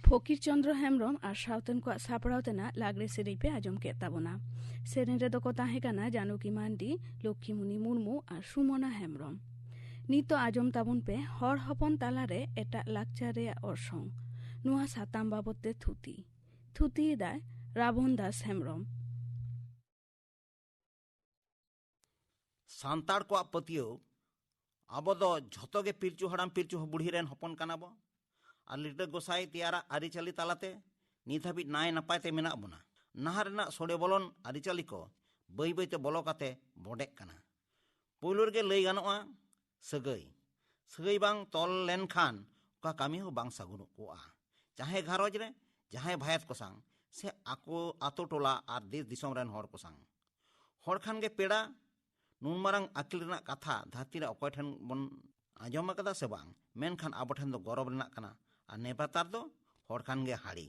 ᱯᱷᱚᱠᱤᱨ ᱪᱚᱸᱫᱽᱨᱚ ᱦᱮᱢᱵᱽᱨᱚᱢ ᱟᱨ ᱥᱟᱶᱛᱮᱱ ᱠᱚᱣᱟᱜ ᱥᱟᱯᱲᱟᱣ ᱛᱮᱱᱟᱜ ᱞᱟᱜᱽᱲᱮ ᱥᱮᱨᱮᱧ ᱯᱮ ᱟᱸᱡᱚᱢ ᱠᱮᱫ ᱛᱟᱵᱚᱱᱟ᱾ ᱥᱮᱨᱮᱧ ᱨᱮᱫᱚ ᱠᱚ ᱛᱟᱦᱮᱸ ᱠᱟᱱᱟ ᱡᱟᱱᱚᱠᱤ ᱢᱟᱱᱰᱤ, ᱞᱚᱠᱠᱷᱤᱢᱩᱱᱤ ᱢᱩᱨᱢᱩ ᱟᱨ ᱥᱩᱢᱚᱱᱟ ᱦᱮᱢᱵᱽᱨᱚᱢ᱾ ᱱᱤᱛᱚᱜ ᱟᱸᱡᱚᱢ ᱛᱟᱵᱚᱱ ᱯᱮ ᱦᱚᱲ ᱦᱚᱯᱚᱱ ᱛᱟᱞᱟᱨᱮ ᱮᱴᱟᱜ ᱞᱟᱠᱪᱟᱨ ᱨᱮᱭᱟᱜ ᱚᱨᱥᱚᱝ᱾ ᱱᱚᱣᱟ ᱥᱟᱛᱟᱢ ᱵᱟᱵᱚᱛ ᱛᱮ ᱛᱷᱩᱛᱤ᱾ ᱛᱷᱩᱛᱤᱭᱮᱫᱟᱭ ᱨᱟᱵᱚᱱ ᱫᱟᱥ ᱦᱮᱢᱵᱽᱨᱚᱢ᱾ ᱥᱟᱱᱛᱟᱲ ᱠᱚᱣᱟᱜ ᱯᱟᱹᱛᱭᱟᱹᱣ, ᱟᱵᱚ ᱫᱚ ᱡᱷᱚᱛᱚ ᱜᱮ ᱯᱤᱞᱪᱩ ᱦᱟᱲᱟᱢ ᱯᱤᱞᱪᱩ ᱵᱩᱲᱦᱤ ᱨᱮᱱ ᱦᱚᱯᱚᱱ ᱠᱟᱱᱟ ᱵᱚ᱾ ᱟᱨ ᱞᱤᱴᱟᱹ ᱜᱚᱸᱥᱟᱭ ᱛᱮᱭᱟᱨᱟᱜ ᱟᱹᱨᱤᱪᱟᱹᱞᱤ ᱛᱟᱞᱟᱛᱮ ᱱᱤᱛ ᱦᱟᱹᱵᱤᱡ ᱱᱟᱭ ᱱᱟᱯᱟᱭ ᱛᱮ ᱢᱮᱱᱟᱜ ᱵᱚᱱᱟ᱾ ᱱᱟᱦᱟᱜ ᱨᱮᱱᱟᱜ ᱥᱚᱲᱮ ᱵᱚᱞᱚᱱ ᱟᱹᱨᱤᱪᱟᱹᱞᱤ ᱠᱚ ᱵᱟᱹᱭ ᱵᱟᱹᱭ ᱛᱮ ᱵᱚᱞᱚ ᱠᱟᱛᱮ ᱵᱚᱰᱮᱜ ᱠᱟᱱᱟ᱾ ᱯᱳᱭᱞᱳ ᱨᱮᱜᱮ ᱞᱟᱹᱭ ᱜᱟᱱᱚᱜᱼᱟ ᱥᱟᱹᱜᱟᱹᱭ᱾ ᱥᱟᱹᱜᱟᱹᱭ ᱵᱟᱝ ᱛᱚᱞ ᱞᱮᱱᱠᱷᱟᱱ ᱚᱠᱟ ᱠᱟᱹᱢᱤ ᱦᱚᱸ ᱵᱟᱝ ᱥᱟᱹᱜᱩᱱᱚᱜ ᱠᱚᱜᱼᱟ᱾ ᱡᱟᱦᱟᱸᱭ ᱜᱷᱟᱨᱚᱸᱡᱽ ᱨᱮ, ᱡᱟᱦᱟᱸᱭ ᱵᱷᱟᱭᱟᱛ ᱠᱚ ᱥᱟᱝ, ᱥᱮ ᱟᱠᱚ ᱟᱛᱳ ᱴᱚᱞᱟ ᱟᱨ ᱫᱮᱥ ᱫᱤᱥᱚᱢ ᱨᱮᱱ ᱦᱚᱲ ᱠᱚ ᱥᱟᱝ᱾ ᱦᱚᱲ ᱠᱷᱟᱱ ᱜᱮ ᱯᱮᱲᱟ᱾ ᱱᱩᱱ ᱢᱟᱨᱟᱝ ᱟᱹᱠᱤᱞ ᱨᱮᱱᱟᱜ ᱠᱟᱛᱷᱟ ᱫᱷᱟᱹᱨᱛᱤ ᱨᱮ ᱚᱠᱚᱭ ᱴᱷᱮᱱ ᱵᱚᱱ ᱟᱸᱡᱚᱢ ᱟᱠᱟᱫᱟ ᱥᱮ ᱵᱟᱝ? ᱢᱮᱱᱠᱷᱟᱱ ᱟᱵᱚ ᱴᱷᱮᱱ ᱫᱚ ᱜᱚᱨᱚᱵᱽ ᱨᱮᱱᱟᱜ ᱠᱟᱱᱟ᱾ ᱟᱨ ᱱᱮᱛᱟᱨ ᱫᱚ ᱦᱚᱲ ᱠᱷᱟᱱ ᱜᱮ ᱦᱟᱹᱲᱤ᱾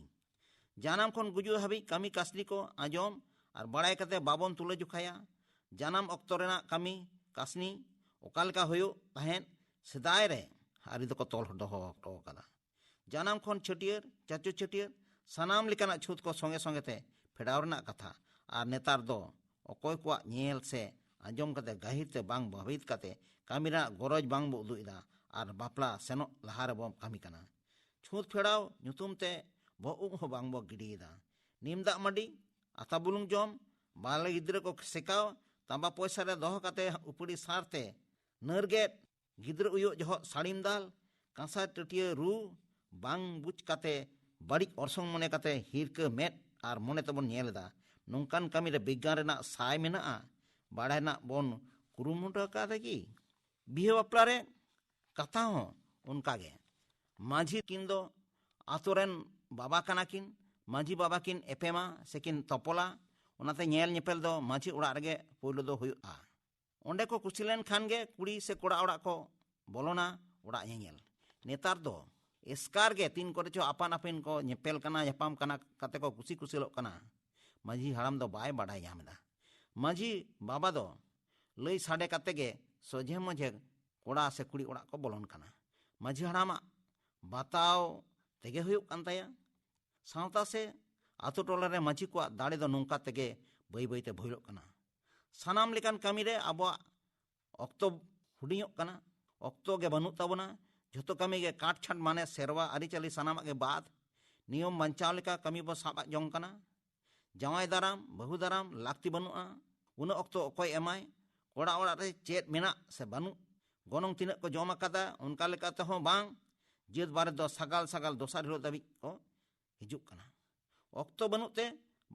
ᱡᱟᱱᱟᱢ ᱠᱷᱚᱱ ᱜᱩᱡᱩᱜ ᱦᱟᱹᱵᱤᱡ ᱠᱟᱹᱢᱤ ᱠᱟᱹᱥᱱᱤ ᱠᱚ ᱟᱸᱡᱚᱢ ᱟᱨ ᱵᱟᱲᱟᱭ ᱠᱟᱛᱮ ᱵᱟᱵᱚᱱ ᱛᱩᱞᱟᱹ ᱡᱚᱠᱷᱟᱭᱟ᱾ ᱡᱟᱱᱟᱢ ᱚᱠᱛᱚ ᱨᱮᱱᱟᱜ ᱠᱟᱹᱢᱤ ᱠᱟᱹᱥᱱᱤ ᱚᱠᱟ ᱞᱮᱠᱟ ᱦᱩᱭᱩᱜ ᱛᱟᱦᱮᱸᱫ, ᱥᱮᱫᱟᱭ ᱨᱮ ᱟᱹᱨᱤ ᱫᱚᱠᱚ ᱛᱚᱞ ᱫᱚᱦᱚ ᱦᱚᱴᱚ ᱟᱠᱟᱫᱟ᱾ ᱡᱟᱱᱟᱢ ᱠᱷᱚᱱ ᱪᱷᱟᱹᱴᱭᱟᱹᱨ, ᱪᱟᱪᱚ ᱪᱷᱟᱹᱴᱭᱟᱹᱨ, ᱥᱟᱱᱟᱢ ᱞᱮᱠᱟᱱᱟᱜ ᱪᱷᱩᱛ ᱠᱚ ᱥᱚᱸᱜᱮ ᱥᱚᱸᱜᱮ ᱛᱮ ᱯᱷᱮᱰᱟᱣ ᱨᱮᱱᱟᱜ ᱠᱟᱛᱷᱟ᱾ ᱟᱨ ᱱᱮᱛᱟᱨ ᱫᱚ ᱚᱠᱚᱭ ᱠᱚᱣᱟᱜ ᱧᱮᱞ ᱥᱮ ᱟᱸᱡᱚᱢ ᱠᱟᱛᱮ ᱜᱟᱹᱦᱤᱨ ᱛᱮ ᱵᱟᱝ ᱵᱷᱟᱹᱵᱤᱛ ᱠᱟᱛᱮ ᱠᱟᱹᱢᱤ ᱨᱮᱱᱟᱜ ᱜᱚᱨᱚᱡᱽ ᱵᱟᱝ ᱵᱚ ᱩᱫᱩᱜ ᱮᱫᱟ᱾ ᱟᱨ ᱵᱟᱯᱞᱟ ᱥᱮᱱᱚᱜ ᱞᱟᱦᱟ ᱨᱮᱵᱚ ᱠᱟᱹᱢᱤ ᱠᱟᱱᱟ᱾ ᱪᱷᱩᱛ ᱯᱷᱮᱲᱟᱣ ᱧᱩᱛᱩᱢ ᱛᱮ ᱵᱚᱦᱚᱜ ᱩᱵ ᱦᱚᱸ ᱵᱟᱝ ᱵᱚ ᱜᱤᱰᱤᱭᱮᱫᱟ᱾ ᱱᱤᱢ ᱫᱟᱜ ᱢᱟᱹᱰᱤ, ᱟᱛᱟ ᱵᱩᱞᱩᱝ ᱡᱚᱢ, ᱵᱟᱞᱮ ᱜᱤᱫᱽᱨᱟᱹ ᱠᱚ ᱥᱮᱠᱟᱣ, ᱛᱟᱸᱵᱟ ᱯᱚᱭᱥᱟ ᱨᱮ ᱫᱚᱦᱚ ᱠᱟᱛᱮ ᱩᱯᱟᱹᱲᱤ ᱥᱟᱨ ᱛᱮ ᱱᱟᱹᱨ ᱜᱮᱫ, ᱜᱤᱫᱽᱨᱟᱹ ᱩᱭᱩᱜ ᱡᱚᱦᱚᱜ ᱥᱟᱹᱲᱤᱢ ᱫᱟᱞ, ᱠᱟᱸᱥᱟ ᱴᱟᱹᱴᱭᱟᱹ ᱨᱩ ᱵᱟᱝ ᱵᱩᱡᱽ ᱠᱟᱛᱮ ᱵᱟᱹᱲᱤᱡ ᱚᱨᱥᱚᱝ ᱢᱚᱱᱮ ᱠᱟᱛᱮ ᱦᱤᱨᱠᱟᱹ ᱢᱮᱫ ᱟᱨ ᱢᱚᱱᱮ ᱛᱮᱵᱚᱱ ᱧᱮᱞ ᱮᱫᱟ᱾ ᱱᱚᱝᱠᱟᱱ ᱠᱟᱹᱢᱤ ᱨᱮ ᱵᱤᱜᱽᱜᱟᱱ ᱨᱮᱱᱟᱜ ᱥᱟᱭ ᱢᱮᱱᱟᱜᱼᱟ, ᱵᱟᱲᱟᱭ ᱨᱮᱱᱟᱜ ᱵᱚᱱ ᱠᱩᱨᱩᱢᱩᱴᱩ ᱟᱠᱟᱫᱟ ᱠᱤ? ᱵᱤᱦᱟᱹ ᱵᱟᱯᱞᱟ ᱨᱮ ᱠᱟᱛᱷᱟ ᱦᱚᱸ ᱚᱱᱠᱟ ᱜᱮ᱾ ᱢᱟᱹᱡᱷᱤ ᱠᱤᱱ ᱫᱚ ᱟᱛᱳ ᱨᱮᱱ ᱵᱟᱵᱟ ᱠᱟᱱᱟ ᱠᱤᱱ᱾ ᱢᱟᱹᱡᱷᱤ ᱵᱟᱵᱟ ᱠᱤᱱ ᱮᱯᱮᱢᱟ ᱥᱮ ᱠᱤᱱ ᱛᱚᱯᱚᱞᱟ, ᱚᱱᱟᱛᱮ ᱧᱮᱞ ᱧᱮᱯᱮᱞ ᱫᱚ ᱢᱟᱹᱡᱷᱤ ᱚᱲᱟᱜ ᱨᱮᱜᱮ ᱯᱳᱭᱞᱳ ᱫᱚ ᱦᱩᱭᱩᱜᱼᱟ᱾ ᱚᱸᱰᱮ ᱠᱚ ᱠᱩᱥᱤ ᱞᱮᱱ ᱠᱷᱟᱱ ᱜᱮ ᱠᱩᱲᱤ ᱥᱮ ᱠᱚᱲᱟ ᱚᱲᱟᱜ ᱠᱚ ᱵᱚᱞᱚᱱᱟ ᱚᱲᱟᱜ ᱧᱮᱧᱮᱞ᱾ ᱱᱮᱛᱟᱨ ᱫᱚ ᱮᱥᱠᱟᱨ ᱜᱮ ᱛᱤᱱ ᱠᱚᱨᱮ ᱪᱚ ᱟᱯᱟᱱ ᱟᱹᱯᱤᱱ ᱠᱚ ᱧᱮᱯᱮᱞ ᱠᱟᱱᱟ, ᱧᱟᱯᱟᱢ ᱠᱟᱱᱟ, ᱠᱟᱛᱮ ᱠᱚ ᱠᱩᱥᱤ ᱠᱩᱥᱤᱞᱚᱜ ᱠᱟᱱᱟ᱾ ᱢᱟᱹᱡᱷᱤ ᱦᱟᱲᱟᱢ ᱫᱚ ᱵᱟᱭ ᱵᱟᱰᱟᱭ ᱧᱟᱢ ᱮᱫᱟ᱾ ᱢᱟᱹᱡᱷᱤ ᱵᱟᱵᱟ ᱫᱚ ᱞᱟᱹᱭ ᱥᱟᱰᱮ ᱠᱟᱛᱮ ᱜᱮ ᱥᱚᱡᱷᱮ ᱢᱚᱡᱷᱮ ᱠᱚᱲᱟ ᱥᱮ ᱠᱩᱲᱤ ᱚᱲᱟᱜ ᱠᱚ ᱵᱚᱞᱚᱱ ᱠᱟᱱᱟ᱾ ᱢᱟᱹᱡᱷᱤ ᱦᱟᱲᱟᱢᱟᱜ ᱵᱟᱛᱟᱣ ᱛᱮᱜᱮ ᱦᱩᱭᱩᱜ ᱠᱟᱱ ᱛᱟᱭᱟ᱾ ᱥᱟᱶᱛᱟ ᱥᱮ ᱟᱛᱳ ᱴᱚᱞᱟ ᱨᱮ ᱢᱟᱹᱡᱷᱤ ᱠᱚᱣᱟᱜ ᱫᱟᱲᱮ ᱫᱚ ᱱᱚᱝᱠᱟ ᱛᱮᱜᱮ ᱵᱟᱹᱭ ᱵᱟᱹᱭᱛᱮ ᱵᱷᱩᱞᱚᱜ ᱠᱟᱱᱟ᱾ ᱥᱟᱱᱟᱢ ᱞᱮᱠᱟᱱ ᱠᱟᱹᱢᱤ ᱨᱮ ᱟᱵᱚᱣᱟᱜ ᱚᱠᱛᱚ ᱦᱩᱰᱤᱧᱚᱜ ᱠᱟᱱᱟ, ᱚᱠᱛᱚ ᱜᱮ ᱵᱟᱹᱱᱩᱜ ᱛᱟᱵᱚᱱᱟ᱾ ᱡᱷᱚᱛᱚ ᱠᱟᱹᱢᱤ ᱜᱮ ᱠᱟᱴ ᱪᱷᱟᱴ, ᱢᱟᱱᱮ ᱥᱮᱨᱣᱟ ᱟᱹᱨᱤᱪᱟᱹᱞᱤ ᱥᱟᱱᱟᱢᱟᱜ ᱜᱮ ᱵᱟᱫ, ᱱᱤᱭᱚᱢ ᱵᱟᱧᱪᱟᱣ ᱞᱮᱠᱟ ᱠᱟᱹᱢᱤ ᱵᱚ ᱥᱟᱵ ᱡᱚᱝ ᱠᱟᱱᱟ᱾ ᱡᱟᱶᱟᱭ ᱫᱟᱨᱟᱢ, ᱵᱟᱹᱦᱩ ᱫᱟᱨᱟᱢ ᱞᱟᱹᱠᱛᱤ ᱵᱟᱹᱱᱩᱜᱼᱟ᱾ ᱩᱱᱟᱹᱜ ᱚᱠᱛᱚ ᱚᱠᱚᱭ ᱮᱢᱟᱭ? ᱠᱚᱲᱟ ᱚᱲᱟᱜ ᱨᱮ ᱪᱮᱫ ᱢᱮᱱᱟᱜ ᱥᱮ ᱵᱟᱹᱱᱩᱜ, ᱜᱚᱱᱚᱝ ᱛᱤᱱᱟᱹᱜ ᱠᱚ ᱡᱚᱢ ᱟᱠᱟᱫᱟ, ᱚᱱᱠᱟ ᱞᱮᱠᱟ ᱛᱮᱦᱚᱸ ᱵᱟᱝ᱾ ᱡᱟᱹᱛ ᱵᱟᱨᱮ ᱫᱚ ᱥᱟᱜᱟᱞ ᱥᱟᱜᱟᱞ ᱫᱚᱥᱟᱨ ᱦᱤᱞᱳᱜ ᱫᱷᱟᱹᱵᱤᱡ ᱠᱚ ᱦᱤᱡᱩᱜ ᱠᱟᱱᱟ᱾ ᱚᱠᱛᱚ ᱵᱟᱹᱱᱩᱜ ᱛᱮ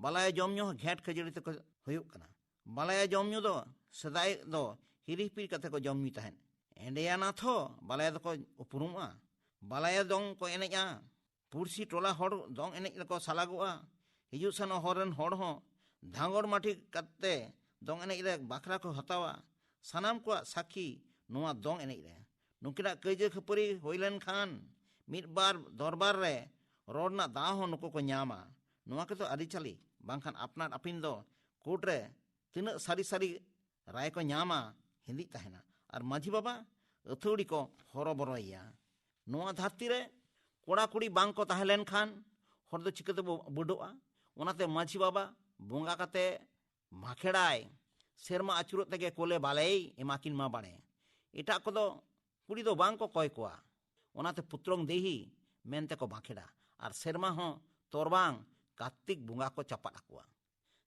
ᱵᱟᱞᱟᱭᱟ ᱡᱚᱢ ᱧᱩ ᱦᱚᱸ ᱜᱷᱮᱸᱴ ᱠᱷᱟᱹᱡᱟᱹᱲᱤ ᱛᱮᱠᱚ ᱦᱩᱭᱩᱜ ᱠᱟᱱᱟ᱾ ᱵᱟᱞᱟᱭᱟ ᱡᱚᱢ ᱧᱩ ᱫᱚ ᱥᱮᱫᱟᱭ ᱫᱚ ᱦᱤᱨᱤ ᱦᱤᱯᱤᱨ ᱠᱟᱛᱮ ᱠᱚ ᱡᱚᱢ ᱧᱩᱭ ᱛᱟᱦᱮᱸᱫ᱾ ᱮᱸᱰᱮᱭᱟᱱᱟᱛᱷ ᱦᱚᱸ ᱵᱟᱞᱟᱭᱟ ᱫᱚᱠᱚ ᱩᱯᱨᱩᱢᱚᱜᱼᱟ᱾ ᱵᱟᱞᱟᱭᱟ ᱫᱚᱝ ᱠᱚ ᱮᱱᱮᱡᱼᱟ᱾ ᱯᱩᱲᱥᱤ ᱴᱚᱞᱟ ᱦᱚᱲ ᱫᱚᱝ ᱮᱱᱮᱡ ᱨᱮᱠᱚ ᱥᱟᱞᱟᱜᱚᱜᱼᱟ᱾ ᱦᱤᱡᱩᱜ ᱥᱮᱱᱚᱜ ᱦᱚᱨ ᱨᱮᱱ ᱦᱚᱲ ᱦᱚᱸ ᱫᱷᱟᱸᱜᱚᱲ ᱢᱟᱹᱴᱷᱤ ᱠᱟᱛᱮ ᱫᱚᱝ ᱮᱱᱮᱡ ᱨᱮ ᱵᱟᱠᱷᱨᱟ ᱠᱚ ᱦᱟᱛᱟᱣᱟ᱾ ᱥᱟᱱᱟᱢ ᱠᱚᱣᱟᱜ ᱥᱟᱹᱠᱷᱤ ᱱᱚᱣᱟ ᱫᱚᱝ ᱮᱱᱮᱡ ᱨᱮ᱾ ᱱᱩᱠᱤᱱᱟᱜ ᱠᱟᱹᱭᱡᱟᱹ ᱠᱷᱟᱹᱯᱟᱹᱨᱤ ᱦᱩᱭ ᱞᱮᱱᱠᱷᱟᱱ ᱢᱤᱫ ᱵᱟᱨ ᱫᱚᱨᱵᱟᱨ ᱨᱮ ᱨᱚᱲ ᱨᱮᱱᱟᱜ ᱫᱟᱣ ᱦᱚᱸ ᱱᱩᱠᱩ ᱠᱚ ᱧᱟᱢᱟ᱾ ᱱᱚᱣᱟ ᱠᱚᱫᱚ ᱟᱹᱨᱤᱪᱟᱹᱞᱤ ᱵᱟᱝᱠᱷᱟᱱ ᱟᱯᱱᱟᱨ ᱟᱹᱯᱤᱱ ᱫᱚ ᱠᱳᱨᱴ ᱨᱮ ᱛᱤᱱᱟᱹᱜ ᱥᱟᱹᱨᱤ ᱥᱟᱹᱨᱤ ᱨᱟᱭ ᱠᱚ ᱧᱟᱢᱟ, ᱦᱤᱸᱫᱤᱡ ᱛᱟᱦᱮᱱᱟ᱾ ᱟᱨ ᱢᱟᱹᱡᱷᱤ ᱵᱟᱵᱟ ᱟᱹᱛᱷᱟᱹᱣᱲᱤ ᱠᱚ ᱦᱚᱨᱚᱵᱚᱨᱚᱭᱮᱭᱟ᱾ ᱱᱚᱣᱟ ᱫᱷᱟᱹᱨᱛᱤ ᱨᱮ ᱠᱚᱲᱟ ᱠᱩᱲᱤ ᱵᱟᱝ ᱠᱚ ᱛᱟᱦᱮᱸ ᱞᱮᱱᱠᱷᱟᱱ ᱦᱚᱲ ᱫᱚ ᱪᱤᱠᱟᱹ ᱛᱮᱵᱚ ᱵᱩᱰᱷᱟᱹᱜᱼᱟ? ᱚᱱᱟᱛᱮ ᱢᱟᱹᱡᱷᱤ ᱵᱟᱵᱟ ᱵᱚᱸᱜᱟ ᱠᱟᱛᱮ ᱵᱟᱸᱠᱷᱮᱲᱟᱭ, ᱥᱮᱨᱢᱟ ᱟᱹᱪᱩᱨᱚᱜ ᱛᱮᱜᱮ ᱠᱳᱞᱮ ᱵᱟᱞᱮᱭ ᱮᱢᱟ ᱠᱤᱱ ᱢᱟ ᱵᱟᱲᱮ᱾ ᱮᱴᱟᱜ ᱠᱚᱫᱚ ᱠᱩᱲᱤ ᱫᱚ ᱵᱟᱝ ᱠᱚ ᱠᱚᱭ ᱠᱚᱣᱟ᱾ ᱚᱱᱟᱛᱮ ᱯᱩᱛᱨᱚᱝ ᱫᱮᱦᱤ ᱢᱮᱱᱛᱮ ᱠᱚ ᱵᱟᱸᱠᱷᱮᱲᱟ᱾ ᱟᱨ ᱥᱮᱨᱢᱟ ᱦᱚᱸ ᱛᱚᱨᱵᱟᱝ ᱠᱟᱨᱛᱤᱠ ᱵᱚᱸᱜᱟ ᱠᱚ ᱪᱟᱯᱟᱫ ᱟᱠᱚᱣᱟ,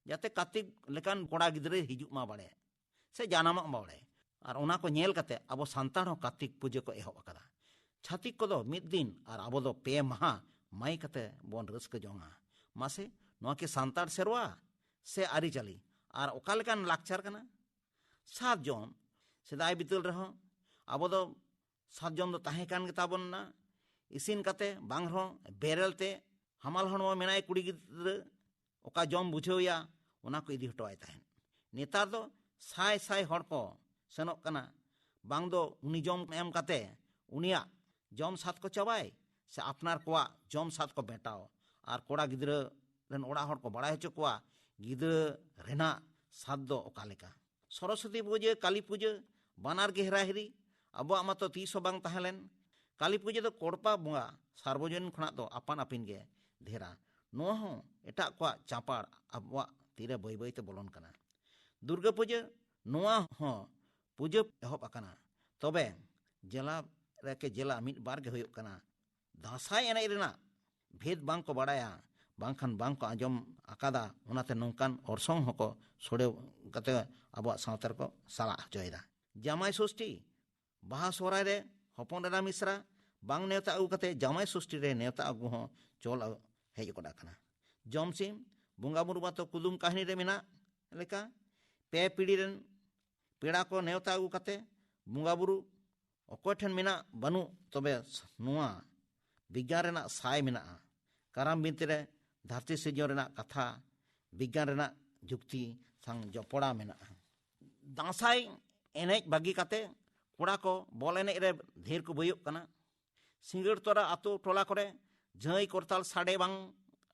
ᱡᱟᱛᱮ ᱠᱟᱨᱛᱤᱠ ᱞᱮᱠᱟᱱ ᱠᱚᱲᱟ ᱜᱤᱫᱽᱨᱟᱹᱭ ᱦᱤᱡᱩᱜ ᱢᱟ ᱵᱟᱲᱮ ᱥᱮ ᱡᱟᱱᱟᱢᱚᱜ ᱢᱟ ᱵᱟᱲᱮ᱾ ᱟᱨ ᱚᱱᱟ ᱠᱚ ᱧᱮᱞ ᱠᱟᱛᱮ ᱟᱵᱚ ᱥᱟᱱᱛᱟᱲ ᱦᱚᱸ ᱠᱟᱨᱛᱤᱠ ᱯᱩᱡᱟᱹ ᱠᱚ ᱮᱦᱚᱵ ᱟᱠᱟᱫᱟ᱾ ᱪᱷᱟᱹᱛᱤᱠ ᱠᱚᱫᱚ ᱢᱤᱫ ᱫᱤᱱ ᱟᱨ ᱟᱵᱚ ᱫᱚ ᱯᱮ ᱢᱟᱦᱟ ᱢᱟᱹᱭ ᱠᱟᱛᱮ ᱵᱚᱱ ᱨᱟᱹᱥᱠᱟᱹ ᱡᱚᱝᱟ᱾ ᱢᱟᱥᱮ, ᱱᱚᱣᱟ ᱠᱤ ᱥᱟᱱᱛᱟᱲ ᱥᱮᱨᱣᱟ ᱥᱮ ᱟᱹᱨᱤᱪᱟᱹᱞᱤ? ᱟᱨ ᱚᱠᱟ ᱞᱮᱠᱟᱱ ᱞᱟᱠᱪᱟᱨ ᱠᱟᱱᱟ? ᱥᱟᱨᱡᱚᱢ, ᱥᱮᱫᱟᱭ ᱵᱤᱫᱟᱹᱞ ᱨᱮᱦᱚᱸ ᱟᱵᱚ ᱫᱚ ᱥᱟᱨᱡᱚᱢ ᱫᱚ ᱛᱟᱦᱮᱸ ᱠᱟᱱ ᱜᱮᱛᱟ ᱵᱚᱱᱟ᱾ ᱤᱥᱤᱱ ᱠᱟᱛᱮ ᱵᱟᱝ ᱨᱮᱦᱚᱸ ᱵᱮᱨᱮᱞ ᱛᱮ, ᱦᱟᱢᱟᱞ ᱦᱚᱲᱢᱚ ᱢᱮᱱᱟᱭ ᱠᱩᱲᱤ ᱜᱤᱫᱽᱨᱟᱹ, ᱚᱠᱟ ᱡᱚᱢ ᱵᱩᱡᱷᱟᱹᱣ ᱮᱭᱟ, ᱚᱱᱟ ᱠᱚ ᱤᱫᱤ ᱦᱚᱴᱚ ᱟᱭ ᱛᱟᱦᱮᱸᱫ᱾ ᱱᱮᱛᱟᱨ ᱫᱚ ᱥᱟᱭ ᱥᱟᱭ ᱦᱚᱲ ᱠᱚ ᱥᱮᱱᱚᱜ ᱠᱟᱱᱟ᱾ ᱵᱟᱝ ᱫᱚ ᱩᱱᱤ ᱡᱚᱢ ᱮᱢ ᱠᱟᱛᱮ ᱩᱱᱤᱭᱟᱜ ᱡᱚᱢ ᱥᱟᱫ ᱠᱚ ᱪᱟᱵᱟᱭ, ᱥᱮ ᱟᱯᱱᱟᱨ ᱠᱚᱣᱟᱜ ᱡᱚᱢ ᱥᱟᱫ ᱠᱚ ᱢᱮᱴᱟᱣ᱾ ᱟᱨ ᱠᱚᱲᱟ ᱜᱤᱫᱽᱨᱟᱹ ᱨᱮᱱ ᱚᱲᱟᱜ ᱦᱚᱲ ᱠᱚ ᱵᱟᱲᱟᱭ ᱦᱚᱪᱚ ᱠᱚᱣᱟ, ᱜᱤᱫᱽᱨᱟᱹ ᱨᱮᱱᱟᱜ ᱥᱟᱫ ᱫᱚ ᱚᱠᱟ ᱞᱮᱠᱟ᱾ ᱥᱚᱨᱚᱥᱚᱛᱤ ᱯᱩᱡᱟᱹ, ᱠᱟᱹᱞᱤ ᱯᱩᱡᱟᱹ, ᱵᱟᱱᱟᱨ ᱜᱮ ᱦᱮᱨᱟ ᱦᱤᱨᱤ᱾ ᱟᱵᱚᱣᱟᱜ ᱢᱟᱛᱚ ᱛᱤᱥ ᱦᱚᱸ ᱵᱟᱝ ᱛᱟᱦᱮᱸ ᱞᱮᱱ᱾ ᱠᱟᱹᱞᱤ ᱯᱩᱡᱟᱹ ᱫᱚ ᱠᱚᱲᱯᱟ ᱵᱚᱸᱜᱟ ᱥᱟᱨᱵᱚᱡᱚᱱᱤᱱ ᱠᱷᱚᱱᱟᱜ ᱫᱚ ᱟᱯᱟᱱ ᱟᱹᱯᱤᱱ ᱜᱮ ᱰᱷᱮᱨᱟ᱾ ᱱᱚᱣᱟ ᱦᱚᱸ ᱮᱴᱟᱜ ᱠᱚᱣᱟᱜ ᱪᱟᱯᱟᱲ ᱟᱵᱚᱣᱟᱜ ᱛᱤᱨᱮ ᱵᱟᱹᱭ ᱵᱟᱹᱭ ᱛᱮ ᱵᱚᱞᱚᱱ ᱠᱟᱱᱟ᱾ ᱫᱩᱨᱜᱟᱹ ᱯᱩᱡᱟᱹ, ᱱᱚᱣᱟ ᱦᱚᱸ ᱯᱩᱡᱟᱹ ᱮᱦᱚᱵ ᱟᱠᱟᱱᱟ, ᱛᱚᱵᱮ ᱡᱮᱞᱟ ᱨᱮ ᱠᱮ ᱡᱮᱞᱟ ᱢᱤᱫ ᱵᱟᱨ ᱜᱮ ᱦᱩᱭᱩᱜ ᱠᱟᱱᱟ᱾ ᱫᱟᱸᱥᱟᱭ ᱮᱱᱮᱡ ᱨᱮᱱᱟᱜ ᱵᱷᱮᱫᱽ ᱵᱟᱝ ᱠᱚ ᱵᱟᱲᱟᱭᱟ, ᱵᱟᱝᱠᱷᱟᱱ ᱵᱟᱝ ᱠᱚ ᱟᱸᱡᱚᱢ ᱟᱠᱟᱫᱟ, ᱚᱱᱟᱛᱮ ᱱᱚᱝᱠᱟᱱ ᱚᱨᱥᱚᱝ ᱦᱚᱸᱠᱚ ᱥᱚᱲᱮ ᱠᱟᱛᱮ ᱟᱵᱚᱣᱟᱜ ᱥᱟᱶᱛᱟ ᱨᱮᱠᱚ ᱥᱟᱞᱟ ᱦᱚᱪᱚᱭᱮᱫᱟ᱾ ᱡᱟᱢᱟᱭ ᱥᱚᱥᱴᱤ, ᱵᱟᱦᱟ ᱥᱚᱦᱨᱟᱭ ᱨᱮ ᱦᱚᱯᱚᱱ ᱮᱨᱟ ᱢᱤᱥᱨᱟ ᱵᱟᱝ ᱱᱮᱣᱛᱟ ᱟᱹᱜᱩ ᱠᱟᱛᱮ ᱡᱟᱢᱟᱭ ᱥᱚᱥᱴᱤ ᱨᱮ ᱱᱮᱣᱛᱟ ᱟᱹᱜᱩ ᱦᱚᱸ ᱪᱚᱞ ᱦᱮᱡ ᱜᱚᱫ ᱟᱠᱟᱱᱟ᱾ ᱡᱚᱢᱥᱤᱢ, ᱵᱚᱸᱜᱟ ᱵᱩᱨᱩ ᱢᱟᱛᱚ ᱠᱩᱫᱩᱢ ᱠᱟᱹᱦᱱᱤ ᱨᱮ ᱢᱮᱱᱟᱜ ᱞᱮᱠᱟ, ᱯᱮ ᱯᱤᱲᱦᱤ ᱨᱮᱱ ᱯᱮᱲᱟ ᱠᱚ ᱱᱮᱣᱛᱟ ᱟᱹᱜᱩ ᱠᱟᱛᱮ ᱵᱚᱸᱜᱟ ᱵᱩᱨᱩ ᱚᱠᱚᱭ ᱴᱷᱮᱱ ᱢᱮᱱᱟᱜ ᱵᱟᱹᱱᱩᱜ, ᱛᱚᱵᱮ ᱱᱚᱣᱟ ᱵᱤᱜᱽᱜᱟᱱ ᱨᱮᱱᱟᱜ ᱥᱟᱭ ᱢᱮᱱᱟᱜᱼᱟ᱾ ᱠᱟᱨᱟᱢ ᱵᱤᱱᱛᱤ ᱨᱮ ᱫᱷᱟᱹᱨᱛᱤ ᱥᱤᱨᱡᱚᱱ ᱨᱮᱱᱟᱜ ᱠᱟᱛᱷᱟ ᱵᱤᱜᱽᱜᱟᱱ ᱨᱮᱱᱟᱜ ᱡᱩᱠᱛᱤ ᱥᱟᱶ ᱡᱚᱯᱚᱲᱟᱣ ᱢᱮᱱᱟᱜᱼᱟ᱾ ᱫᱟᱸᱥᱟᱭ ᱮᱱᱮᱡ ᱵᱟᱹᱜᱤ ᱠᱟᱛᱮ ᱠᱚᱲᱟ ᱠᱚ ᱵᱚᱞ ᱮᱱᱮᱡ ᱨᱮ ᱰᱷᱮᱨ ᱠᱚ ᱵᱟᱹᱭᱚᱜ ᱠᱟᱱᱟ᱾ ᱥᱤᱸᱜᱟᱹᱲ ᱛᱚᱨᱟ ᱟᱛᱳ ᱴᱚᱞᱟ ᱠᱚᱨᱮ ᱡᱷᱟᱹᱭ ᱠᱚᱨᱛᱟᱞ ᱥᱟᱰᱮ ᱵᱟᱝ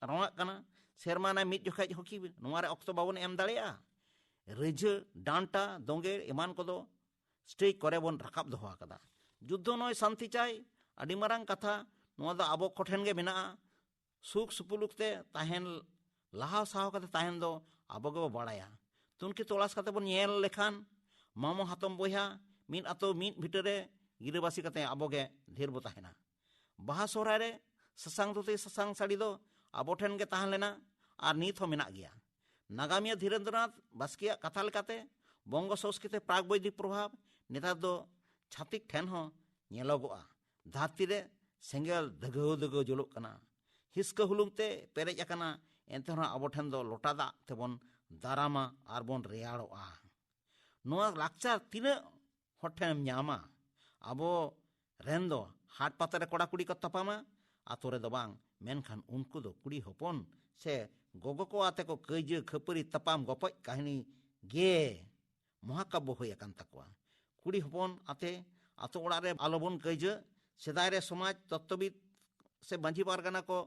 ᱨᱚᱲᱟᱜ ᱠᱟᱱᱟ᱾ ᱥᱮᱨᱢᱟ ᱨᱮ ᱢᱤᱫ ᱡᱚᱠᱷᱮᱡ ᱦᱚᱸᱠᱤ ᱱᱚᱣᱟ ᱨᱮ ᱚᱠᱛᱚ ᱵᱟᱵᱚᱱ ᱮᱢ ᱫᱟᱲᱮᱭᱟᱜᱼᱟ? ᱨᱤᱡᱷᱟᱹ, ᱰᱟᱱᱴᱟ, ᱫᱳᱸᱜᱮᱲ ᱮᱢᱟᱱ ᱠᱚᱫᱚ ᱥᱴᱮᱡᱽ ᱠᱚᱨᱮ ᱵᱚᱱ ᱨᱟᱠᱟᱵ ᱫᱚᱦᱚ ᱟᱠᱟᱫᱟ᱾ ᱡᱩᱫᱽᱫᱷᱚ ᱱᱚᱭ ᱥᱟᱱᱛᱤ ᱪᱟᱭ, ᱟᱹᱰᱤ ᱢᱟᱨᱟᱝ ᱠᱟᱛᱷᱟ᱾ ᱱᱚᱣᱟ ᱫᱚ ᱟᱵᱚ ᱠᱚᱴᱷᱮᱱ ᱜᱮ ᱢᱮᱱᱟᱜᱼᱟ᱾ ᱥᱩᱠ ᱥᱩᱯᱩᱞᱩᱠ ᱛᱮ ᱛᱟᱦᱮᱱ, ᱞᱟᱦᱟ ᱥᱟᱦᱟᱣ ᱠᱟᱛᱮ ᱛᱟᱦᱮᱱ ᱫᱚ ᱟᱵᱚ ᱜᱮᱵᱚ ᱵᱟᱲᱟᱭᱟ᱾ ᱛᱩᱱᱠᱷᱤ ᱛᱚᱞᱟᱥ ᱠᱟᱛᱮ ᱵᱚᱱ ᱧᱮᱞ ᱞᱮᱠᱷᱟᱱ, ᱢᱟᱢᱚ ᱦᱟᱛᱚᱢ ᱵᱚᱭᱦᱟ ᱢᱤᱫ ᱟᱛᱳ ᱢᱤᱫ ᱵᱷᱤᱴᱟᱹ ᱨᱮ ᱜᱤᱨᱟᱹᱵᱟᱹᱥᱤ ᱠᱟᱛᱮ ᱟᱵᱚ ᱜᱮ ᱰᱷᱮᱨ ᱵᱚ ᱛᱟᱦᱮᱱᱟ᱾ ᱵᱟᱦᱟ ᱥᱚᱦᱨᱟᱭ ᱨᱮ ᱥᱟᱥᱟᱝ ᱫᱷᱩᱛᱤ ᱥᱟᱥᱟᱝ ᱥᱟᱹᱲᱤ ᱫᱚ ᱟᱵᱚ ᱴᱷᱮᱱ ᱜᱮ ᱛᱟᱦᱮᱸ ᱞᱮᱱᱟ ᱟᱨ ᱱᱤᱛ ᱦᱚᱸ ᱢᱮᱱᱟᱜ ᱜᱮᱭᱟ᱾ ᱱᱟᱜᱟᱢᱤᱭᱟᱹ ᱫᱷᱤᱨᱮᱱᱫᱨᱚᱱᱟᱛᱷ ᱵᱟᱥᱠᱮᱭᱟᱜ ᱠᱟᱛᱷᱟ ᱞᱮᱠᱟᱛᱮ, ᱵᱚᱝᱜᱚ ᱥᱚᱸᱥᱠᱨᱤᱛᱤ ᱯᱨᱟᱜᱽᱵᱳᱭᱫᱤᱠ ᱯᱨᱚᱵᱷᱟᱵᱽ ᱱᱮᱛᱟᱨ ᱫᱚ ᱪᱷᱟᱹᱛᱤᱠ ᱴᱷᱮᱱ ᱦᱚᱸ ᱧᱮᱞᱚᱜᱚᱜᱼᱟ᱾ ᱫᱷᱟᱹᱨᱛᱤ ᱨᱮ ᱥᱮᱸᱜᱮᱞ ᱫᱷᱟᱹᱜᱟᱹᱣ ᱫᱷᱟᱹᱜᱟᱹᱣ ᱡᱩᱞᱩᱜ ᱠᱟᱱᱟ, ᱦᱤᱥᱠᱟᱹ ᱦᱩᱞᱩᱝ ᱛᱮ ᱯᱮᱨᱮᱡ ᱟᱠᱟᱱᱟ, ᱮᱱᱛᱮ ᱨᱮᱦᱚᱸ ᱟᱵᱚ ᱴᱷᱮᱱ ᱫᱚ ᱞᱚᱴᱟ ᱫᱟᱜ ᱛᱮᱵᱚᱱ ᱫᱟᱨᱟᱢᱟ ᱟᱨ ᱵᱚᱱ ᱨᱮᱭᱟᱲᱚᱜᱼᱟ᱾ ᱱᱚᱣᱟ ᱞᱟᱠᱪᱟᱨ ᱛᱤᱱᱟᱹᱜ ᱦᱚᱲ ᱴᱷᱮᱱᱮᱢ ᱧᱟᱢᱟ? ᱟᱵᱚ ᱨᱮᱱ ᱫᱚ ᱦᱟᱴ ᱯᱟᱛᱟ ᱨᱮ ᱠᱚᱲᱟ ᱠᱩᱲᱤ ᱠᱚ ᱛᱟᱯᱟᱢᱟ, ᱟᱛᱳ ᱨᱮᱫᱚ ᱵᱟᱝ᱾ ᱢᱮᱱᱠᱷᱟᱱ ᱩᱱᱠᱩ ᱫᱚ ᱠᱩᱲᱤ ᱦᱚᱯᱚᱱ ᱥᱮ ᱜᱚᱜᱚ ᱠᱚ ᱟᱛᱮ ᱠᱚ ᱠᱟᱹᱭᱡᱟᱹ ᱠᱷᱟᱹᱯᱟᱹᱨᱤ ᱛᱟᱯᱟᱢ ᱜᱚᱯᱚᱡ ᱠᱟᱹᱦᱱᱤ ᱜᱮ ᱢᱚᱦᱟᱠᱟᱵᱽᱵᱚ ᱦᱩᱭ ᱟᱠᱟᱱ ᱛᱟᱠᱚᱣᱟ᱾ ᱠᱩᱲᱤ ᱦᱚᱯᱚᱱ ᱟᱛᱮ ᱟᱛᱳ ᱚᱲᱟᱜ ᱨᱮ ᱟᱞᱚᱵᱚᱱ ᱠᱟᱹᱭᱡᱟᱹ᱾ ᱥᱮᱫᱟᱭ ᱨᱮ ᱥᱚᱢᱟᱡᱽ ᱛᱚᱛᱛᱚᱵᱤᱫ ᱥᱮ ᱢᱟᱹᱡᱷᱤ ᱯᱟᱨᱜᱟᱱᱟ ᱠᱚ